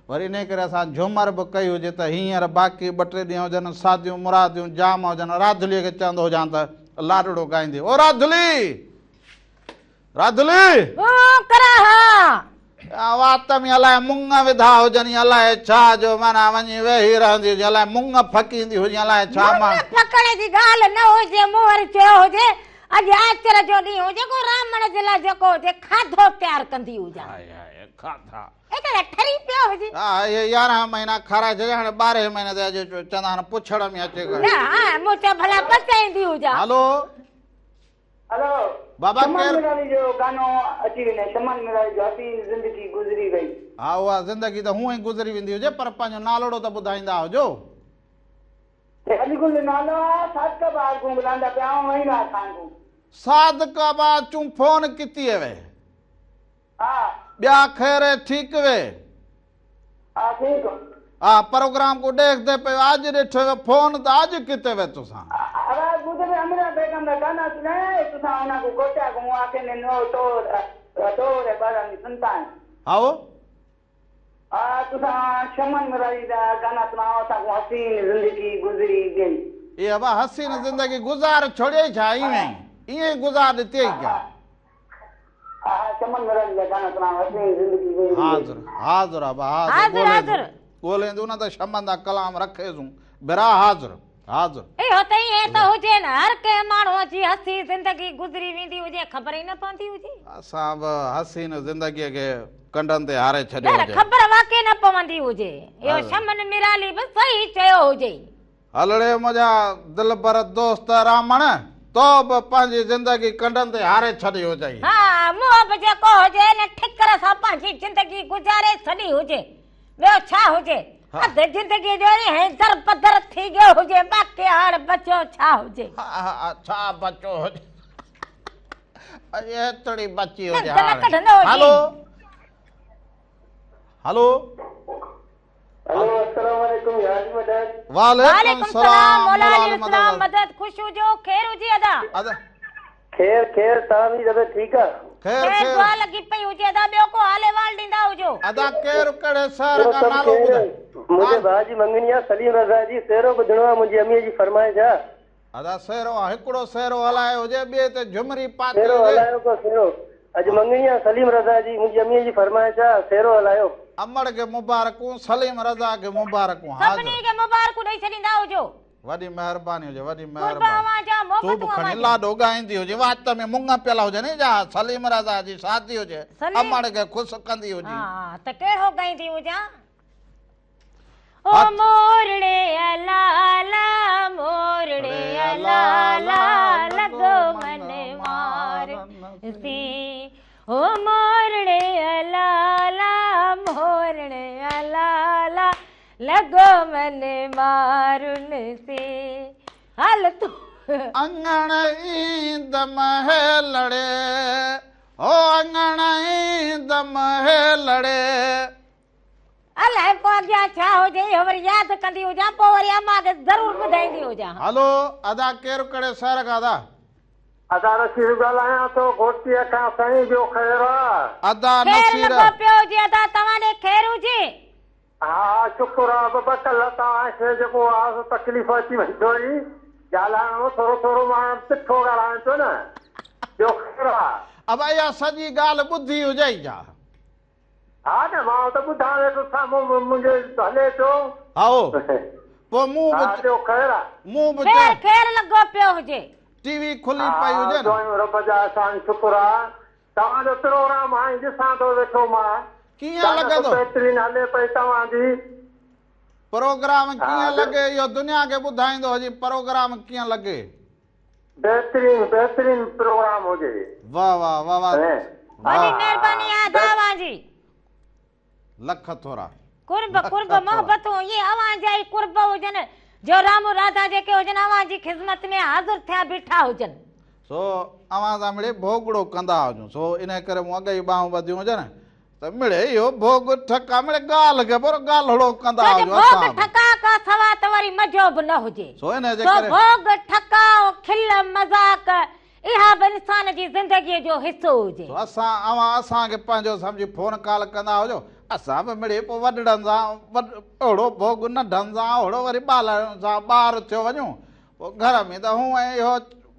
वरी इन करे असां झूमर बि कई हुजे त हींअर बाक़ी ॿ टे ॾींहं हुजनि, शादियूं मुरादियूं जाम हुजनि, राधुलीअ खे चवंदो हुजां त लाॾड़ो ॻाईंदी, ओ राधुली राधुली करा हा। वात में अलाए मुङ विधा हुजनि, अलाए छा जो माना वञी वेही रहंदी हुजे, अलाए मुङ फकींदी हुजे, अलाए छा। मां फकण जी ॻाल्हि न हुजे, मूं वरी चयो हुजे اڄ آچر جو ڏينهن هجي ڪو رامڻ جي لاء جيڪو هجي کاڌو تيار ڪندي هجان. هاء هاء کاڌا. هي ته ٺري پيو هجي. ها اهي 11 مهينا کارائي ڇڏيا هاڻي 12 مهيني تي اڄ چوندا آهن پڇڙ ۾ اچي ڪري. نه ها مون چيو ڀلا پچائيندي هجان. هلو. هلو. بابا شمن ڪير. ميرالي جو گانو اچي وڃي شمن ميرالي جو حسين زندگي گذري وئي. ها اها زندگي ته هونئن ئي گذري ويندي هجي پر پنهنجو نالوڙو ته ٻڌائيندا هجو. علي گل جو نالو آ صادق آباد گون ڳلاندا پيا آئون وئين آ خان گون. صادق آباد چون فون ڪتي وي. ها. ٻيا خير ٺيڪ وي. ها ٺيڪ. ها پروگرام کو ڏيکدي پيو اڄ ڏٺو وي فون ته اڄ ڪتي وي تسان. آواز ٻڌ وي امرا بيگم دا گانا سنايا تسان انهان کو گوٽيا کو مون آکي ني نو تور تور ٻارن سنتان. هائو. آ تسان شمن مراري دا گانا سناؤ اسان کون حسين زندگي گذري گئي. اي ابا حسين زندگي گذار ڇوڙيئي ڇا ايوين ايئن ئي گذار ڏتيئي ڪيا. ها شمن مراري دا گانا سناؤ حسين زندگي گذري گئي. حاضر حاضر ابا حاضر حاضر ڳوليندو نه ته شمن دا ڪلام رکيسون برا حاضر حاضر. اهو ته ائين ته هجي نه هر ڪنهن ماڻهوء جي حسين زندگي گذري ويندي هجي خبر ئي نه پوندي هجي. اسان به حسين زندگيء کي ڪنڊن تي هاري ڇڏيو نه هجي. خبر واقعي نه پوندي هجي. اهو شمن ميرالي به صحيح چيو هجي. هلڙي منهنجا دلبر دوست رامڻ، تو به پنهنجي زندگي ڪنڊن تي هاري ڇڏي هجئي. ها مون به جيڪو هجي ان ٺڪر سان پنهنجي زندگي گذاري ڇڏي هجي. ٻيو ڇا هجي؟ اڌ زندگيء جو ائين دربدر ٿي ويو هجي، باقي هاڻ بچيو ڇا هجي؟ ها ڇا بچو هجي؟ ايتري بچي هجي ڏند نه هاڻي. ڪڍندو هجي. هلو هلو. هلو السلام عليڪم يا علي مدد. وعليڪم السلام مولا علي السلام مدد خوش هجو خير هجي ادا. ادا خير خير توهان جي طبيعت ٺيڪ آ. خير خير خير. دعا لڳي پئي هجي ادا ٻيو ڪو حال احوال ڏيندا هجو. ادا ڪير ڪهڙي شهر ٻيو کان سڀ نالو خير. ٻڌاء. منهنجي ڀاء جي مڱڻي آ سليم رضا جي سهرو ٻڌڻو آ منهنجي اميء جي فرمائش آ. ادا سهرو آ هڪڙو سهرو هلايو هجي ٻئي تي جهمري پاتي سهرو هجي. هلايو ڪو سهرو اڄ مڱڻي آ سليم رضا جي منهنجي اميء جي فرمائش آ سهرو هلايو. امڙ کي مبارڪون سليم رضا کي مبارڪون حاضر. سڀني کي مبارڪون ڏئي ڇڏيندا هجو. وڏي مهرباني هجي وڏي قرب مهرباني. اوهان جا تون به محبتون کڻي اوهان جون. لاڏو ڳائيندي هجي وات ۾ مڱ پيل هجن جا سليم رضا جي شادي هجي امڙ کي خوش ڪندي هجي. ها ته ڪهڙو ڳائيندي هجان. او مورڙي الالا مورڙي الالا لڳو من مار سين او مورڙي الالا مورڙي الالا لڳو من مارن سين هل تون. اڱڻ ايندم هيلڙي او اڱڻ ايندم هيلڙي. الائي پوء اڳيان ڇا هجي اهو وري ياد ڪندي هجان پوء وري امان کي ضرور ٻڌائيندي هجان. هلو ادا ڪير ڪهڙي شهر کان ادا. ادا نصير ڳالهايان ٿو گهوٽڪيء کان سائين ٻيو خير آ. ادا خير نصير. لڳو پيو هجي ادا توهان ڏي خير هجي. ها ها شڪر آ بابا ڪلهه توهان کي جيڪو آ سو تڪليف اچي وئي ٿوري ڳالهائڻ ۾ ٿورو ٿورو مان تکو ڳالهايان پيو نه ٻيو خير آ. ابا اها سڄي ڳالهه ٻڌي هجئي ڇا. ها نه مان ته ٻڌان ويٺو سامهون منهنجي هلي پيو. هائو پوء مون به ها ٻيو خير آ. مون به خير خير لڳو پيو هجي. ٽي وي کلي پئي هجي نه. دعايون رب جا احسان شڪر آ توهان جو پروگرام هاڻي ڏسان ٿو ويٺو مان. ڪيئن لڳندو. بهترين هلي پئي توهان جي. پروگرام ڪيئن لڳي اهو دنيا کي ٻڌائيندو هجي پروگرام ڪيئن لڳي. بهترين بهترين پروگرام هجي. واه واه واه واه وڏي مهرباني آ ادا اوهان جي. لک ٿورا. قرب قرب محبتون اهي اوهان جا ئي قرب هجن جو رامو راڌا جيڪي هجن اوهان جي خدمت ۾ حاضر ٿيا بيٺا هجن. سو اوهان سان مڙئي ڀوڳڙو ڪندا هجون سو انهي ڪري مون اڳ ئي ٻانهون ٻڌيون هجن ته مڙئي اهو ڀوڳ ٺڪا مڙئي ڳالهه کي پر ڳالهڙو ڪندا ڇو جو هجون ڀوڳ اسان به. ٺڪا کان سوا ته وري مزو به نه هجي. سو انهي جي سو ڪري. ڀوڳ ٺڪا کل مذاق اها به انسان جي زندگيء جو حصو هجي. سو اسان اوهان اسان کي پنهنجو سمجهي فون ڪال ڪندا هجو اسان به مڙئي پوء وڏڙن سان اهڙو ڀوڳ ننڍن سان اهڙو وري ٻالڙن سان ٻار ٿيو وڃون پوء گهر ۾ ته هونئن اهو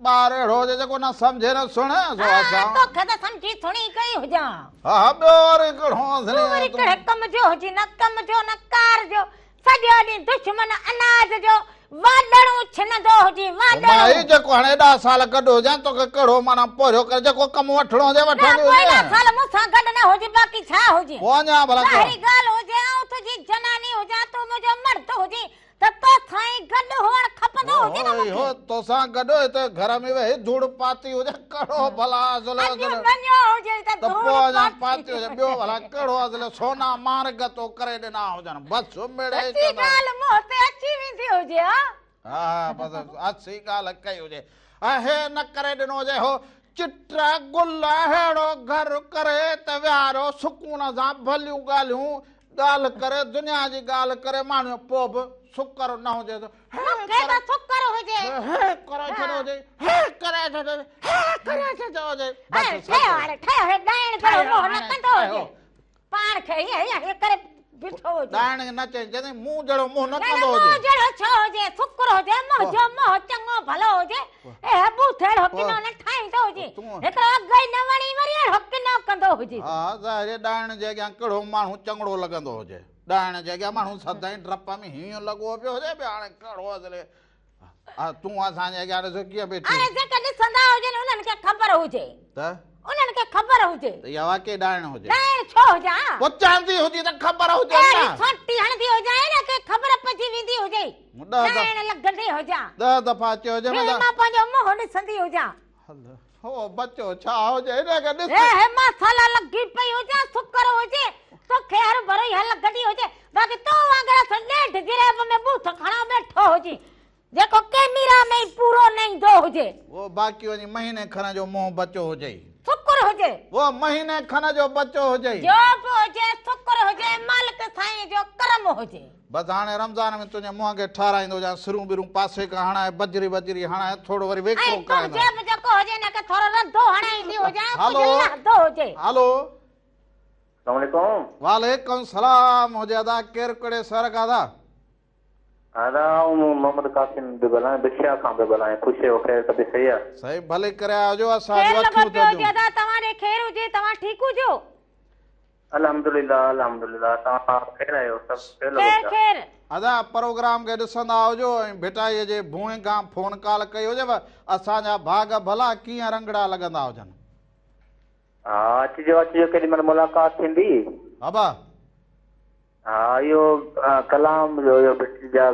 ٻار اهڙو هجي جيڪو نه سمجهي نه سڻي، سو ها، اسان. توکي ته سمجهي سڻي ڪئي هجان. ها، ها، ٻيو وري ڪهڙو تون وري ڪهڙي ڪم جو هجين، نه ڪم جو نه ڪار جو. سڄو ڏينهن دشمن اناج جو واڏڻو ڇنندو هجي، مائي واڏڻو. جيڪو هاڻي ايڏا سال گڏ هجان توکي ڪهڙو معنيٰ پورهيو ڪري جيڪو ڪم وٺڻو هجي نه وٺندي پوء ايڏا هجين. سال مون سان گڏ نه هجي باقي ڇا هجي. پوء اڃا ڀلا ڪهڙو. ظاهري ڳالهه هجي آئون تنهنجي جناني هجان تون منهنجو مرد هجين ته توسان ئي گڏ هئڻ کپندو هجي نه مون کي. هو توسان گڏ هتي گهر ۾ ويهي ڌوڙ پاتي هجي ڪهڙو ڀلا ازل اڄ ازل. مڃيو هجي ته ته ڌوڙ پوء اڃا پاتي پاتي هجي ٻيو ڀلا ڪهڙو ازل سونا مارڳ تو ڪري ڏنا هجن بس مڙئي سچي چوندا. ڳالهه منهن تي اچي ويندي هجي ها. ها ها بس اسي ڳالهه ڪئي هجي ۽ هي نه ڪري ڏنو هجي هو چٽ گل اهڙو گهر ڪري ته ويهاريو سڪون سان ڀليون ڳالهيون ڳالهه ڪري دنيا جي ڳالهه ڪري ماڻهو پوء به سڪر نه هجي ته هي مون کي ڪري ته سڪر هجي. هي ڪري ڇڏيو هجي هي ڪري ڇڏيو هجي هي ڪري ڇڏيو هجي بس اڙي ٺهيو هاڻي ٺهيو هي ڏائڻ جهڙو ٺهيو منهن نه هاڻي ڪندو هجي ٺهيو. پاڻ کي هيئن هيئن هيئن ڪري بيٺو هجي. ڏائڻ کي نه چئين چئين مون جهڙو منهن نه نه نه ڪندو منهن هجي. جهڙو ڇو هجي سڪر هجي منهنجو منهن چڱو ڀلو هجي اي هبوٿ اهڙو ڪنو نه ٺاهيندو هجي هڪڙو اڳ ئي نه وڻي وري اهڙو ڪنو ڪندو هجي. ها ظاهر ڏائڻ جي اڳيان ڪهڙو ماڻهو چڱڙو لڳندو هجي. ڏائڻ جي اڳيان ماڻهو سدائين ڊپ ۾ هيئن لڳو پيو هجي به هاڻي ڪهڙو ازلي تون اسان جي اڳيان ڏس ڪيئن بيٺي. هاڻي جيڪي ڏسندا هجن انهن کي خبر هجي. ته؟ انهن کي خبر هجي. ته اها واقعي ڏائڻ هجي. ڏائڻ ڇو هجان؟ پوء چاندي هجي ته خبر هجي نه. اهڙي سونٽي هڻندي هجانء نه ڪي خبر پئجي ويندي هجي. ڏائڻ لڳندي هجان. 10 دفعا چيو هجي. مان پنهنجو منهن ڏسندي هجان. هو بچو ڇا هجي هن کي ڏس. هي هي ماسالا لڳي پئي هجان سڪر هجي توکي هر ڀرو ئي لڳندي هجي باقي تو وانگر اسان ڏيڍ جريب ۾ ٻوٿ کڻا ويٺو هجي جيڪو ڪيميرا ۾ ئي پورو نه ايندو هجي. اهو باقي وڃي مهيني کن جو منهن بچو هجئي. سڪر هجي. اهو مهيني کن جو بچو هجئي. جو به هجي سڪر هجي مالڪ سائين جو ڪرم هجي. بس هاڻي رمضان ۾ تنهنجي منهن کي ٺهرائيندو هجان، سرون ٻرون پاسي کان هڻائي، بجري وجري هڻائي، ٿورو وري ويڪرو ۽ ڪرائيندو. تنهنجي به جيڪو هجي ان کي ٿورو رڌو هڻائيندي هجان، هلو ڪجهه لهندو هجي. هلو. السلام عليڪم. وعليڪم السلام هجي ادا ڪير ڪهڙي شهر کان ادا. ادا آئون محمد قاسم پيو ڳالهايان بکيا کان پيو ڳالهايان خوش آهيو خير طبيعت صحيح آهي. سائين ڀلي ڪري آيا هجو اسان خير جون لڳو اکيون پيو هجي ٿڌيون. ادا توهان ڏي خير هجي توهان ٺيڪ هجو. الحمدلله الحمدلله توهان خير آهيو سڀ خير لڳو خير پيو آهي. خير. ادا پروگرام کي ڏسندا هجو ۽ ڀٽائي جي ڀونء کان فون ڪال ڪئي هجيو اسان جا ڀاڳ ڀلا ڪيئن رنگڙا لڳندا هجن. ها اچجو اچجو ڪيڏي مهل ملاقات ٿيندي. ابا. ها اهو ڪلام جو اهو ڀٽ جا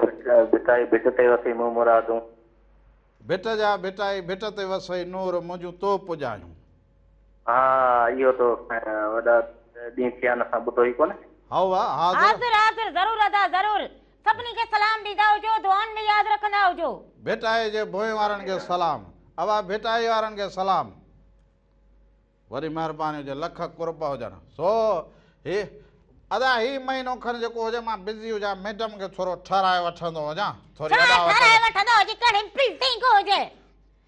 ڀٽائي ڀٽ تي وسئي مون مرادون. ڀٽ جا ڀٽائي ڀٽ تي وسئي نور منهنجون تو پڄايون. ها اهو ته وڏا ڏينهن ٿيا آهن اسان ٻڌو ئي ڪونه. هائو ها حاضر. حاضر حاضر ضرور ادا ضرور سڀني کي سلام ڏيندا هجو دعائن ۾ ياد رکندا هجو. ڀٽائي جي ڀونء وارن کي سلام. ابا ڀٽائي وارن کي سلام. وڏي مهرباني هجي لک قرب هجن. سو هي ادا هي مهينو کن جيڪو هجي مان بزي هجان ميڊم کي ٿورو ٺهرائي وٺندو هجان ٿوري ڇا اڏاوت ٺهرائي وٺندو هجي ڪهڙي بلڊنگ هجي.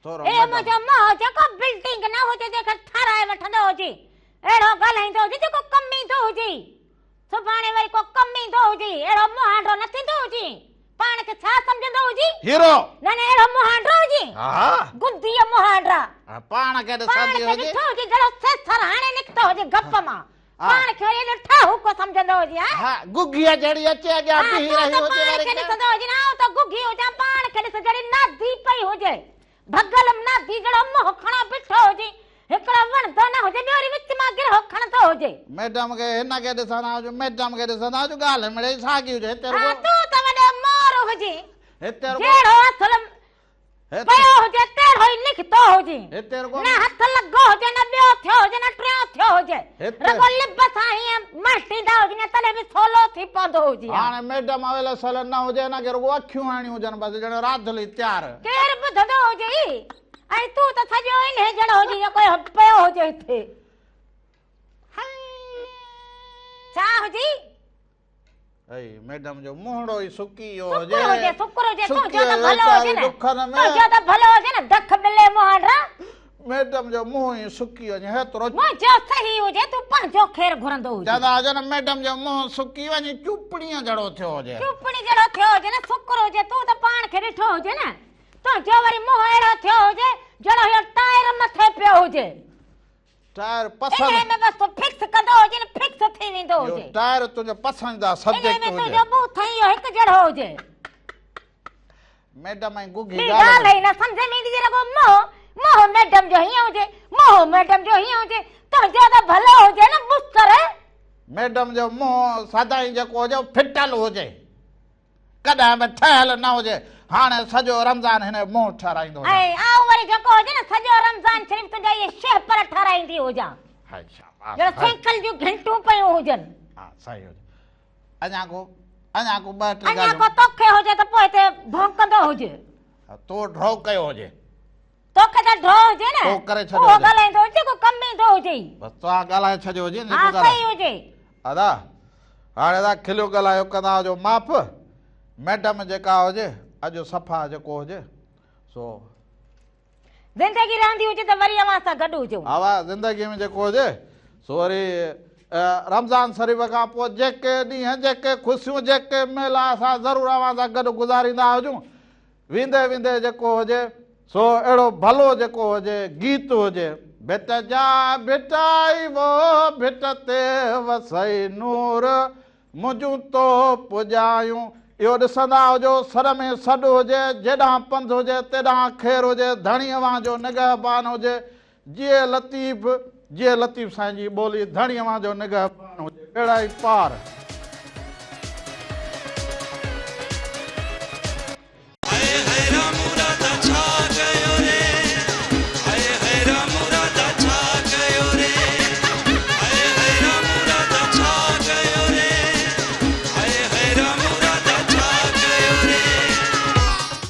ٿورو اي ميڊم. منهنجو منهن جيڪو بلڊنگ نه هجي جنهن کي ٺهرائي وٺندو هجي اهڙو ڳالهائيندو هجي جيڪو ڪم ايندو هجي سڀاڻي وري ڪو ڪم ايندو هجي اهڙو مهانڊو نه ٿيندو هجي پاڻ کي ڇا سمجهندو هجي. هيرو. نه نه اهڙو مهانڊو هجي. ها. گنديء مهانڊا. پاڻ کي ڏسندي پاڻ کي هجي. ڏٺو هجي جهڙو سيسر هاڻي نڪتو هجي گپ مان. پاڻ کي وري ايڏو ٺاهوڪو سمجهندو هجي ها. ها گگهيء جهڙي اچي اڳيان ها، بيهي تون رهي ته هجي پاڻ وري کي ڪنهن. ڏسندو هجين آئون ته گگهي هجان پاڻ کي ڏس جهڙي نادي پئي هجي ڀڳل نادي جهڙو منهن کڻو بيٺو هجي هڪڙو وڻندو نه هجي ٻيو وري وچ مان گرهو کڻندو هجي. ميڊم کي هن کي ڏسندا هجون ميڊم کي ڏسندا هجون ڳالهه مڙئي ساڳي هجي هتي ها رڳو. تون ته وڏو مور هجين هتي رڳو. جهڙو اصل پيو هجي تهڙو ئي نڪتو هجي. نه هٿ لڳو هجي نه ٻيو ٿيو هجي نه ٽيون ٿيو هجي. رڳو لب سان هيئن مهٽيندا هجن تڏهن به سولو ٿي پوندو هجي ها. هاڻي ميڊم اويل سويل نه هجي هن کي رڳو اکيون هڻڻيون هجن بس ڄڻ راڌلي تيار. ڪير ٻڌندو هجي ۽ تون ته سڄو انهي جهڙو هجين جيڪو پيو هجي هتي. ڇا هجي؟ اي ميڊم جو منهڙو ئي سڪي ويو هجي. سڪر هجي سڪر هجي سڪي تنهنجو ته ڀلو هجي نه ڏکن ۾. تنهنجو ته ڀلو هجي نه دک ٻلي مهانڊا. ميڊم جو منهن ئي سڪي وڃي هيترو. منهنجو صحيح هجي تون پنهنجو خير گهرندو هجين. چوندا هجن ميڊم جو منهن سڪي وڃي چوپڙيء جهڙو ٿيو هجي. چوپڙي جهڙو ٿيو هجي نه سڪر هجي تون ته پاڻ کي ڏٺو هجي نه تنهنجو وري منهن اهڙو ٿيو هجي جهڙو اهو ٽائر مٿي پيو هجي. ٽائر پسند. انهيء ۾ بس تون فڪس ڪندو هجين، فڪس ٿي ويندو هجي. اهو ٽائر تنهنجو پسنديده سبجيڪٽ انهيء ۾ هجي. تنهنجو ٻوٿ ۽ اهو هڪ جهڙو هجي. ميڊم ۽ گوگي ٻي ڳالهه ئي نه سمجهه ۾ ايندي جي رڳو منهن، منهن ميڊم جو هيئن هجي، منهن ميڊم جو هيئن هجي، تنهنجو ته ڀلو هجي نه بستر. ميڊم جو منهن سدائين جيڪو هجي اهو ڦٽل هجي. ڪڏهن به ٺهيل نه هجي. هاڻي سڄو رمضان هن جو منهن ٺهرائيندو هجان. ۽ آئون وري جيڪو هجي نه سڄو رمضان شريف تنهنجا اهي شهپر ٺهرائيندي هجان. هائي شاباس. ڄڻ سائيڪل جون گهنٽون پيون هجن. ها صحيح هجي. اڃا ڪو اڃا ڪو ٻه ٽي اڃا ڳالهيون. ڪو توکي هجي ته پوء هتي ڀونڪندو هجي. تو ڍؤ ڪيو هجي. توکي ته ڍؤ هجي نه. تو ڪري ڇڏيو اهو هجي. ڳالهائيندو هجي جيڪو ڪم ايندو هجئي. بس توهان ڳالهائي ڇڏيو هجي نه ها جيڪو صحيح ڳالهائي. هجي. ادا هاڻي ادا کليو ڳالهايو ڪندا هجو معاف ميڊم جيڪا هجي اڄ صفا جيڪو هجي سو. زندگي رهندي هجي ته وري اوهان سان گڏ هجون. ها زندگي ۾ جيڪو هجي سو وري رمضان شريف کان پوء جيڪي ڏينهن جيڪي خوشيون جيڪي ميلا اسان ضرور اوهان سان گڏ گذاريندا هجون. ويندي ويندي جيڪو هجي سو اهڙو ڀلو جيڪو هجي گيت هجي. ڀٽ جا ڀٽائي وو ڀٽ تي وسئي نور منهنجون تو پڄايون. اهو ڏسندا هجو سر ۾ سڏ هجي جيڏانهن پنڌ هجي تيڏانهن خير هجي ڌڻي اوهان جو نگهبان هجي جيئي لطيف جيئي لطيف سائين جي ٻولي ڌڻي اوهان جو نگهبان هجي ٻيڙا ئي پار.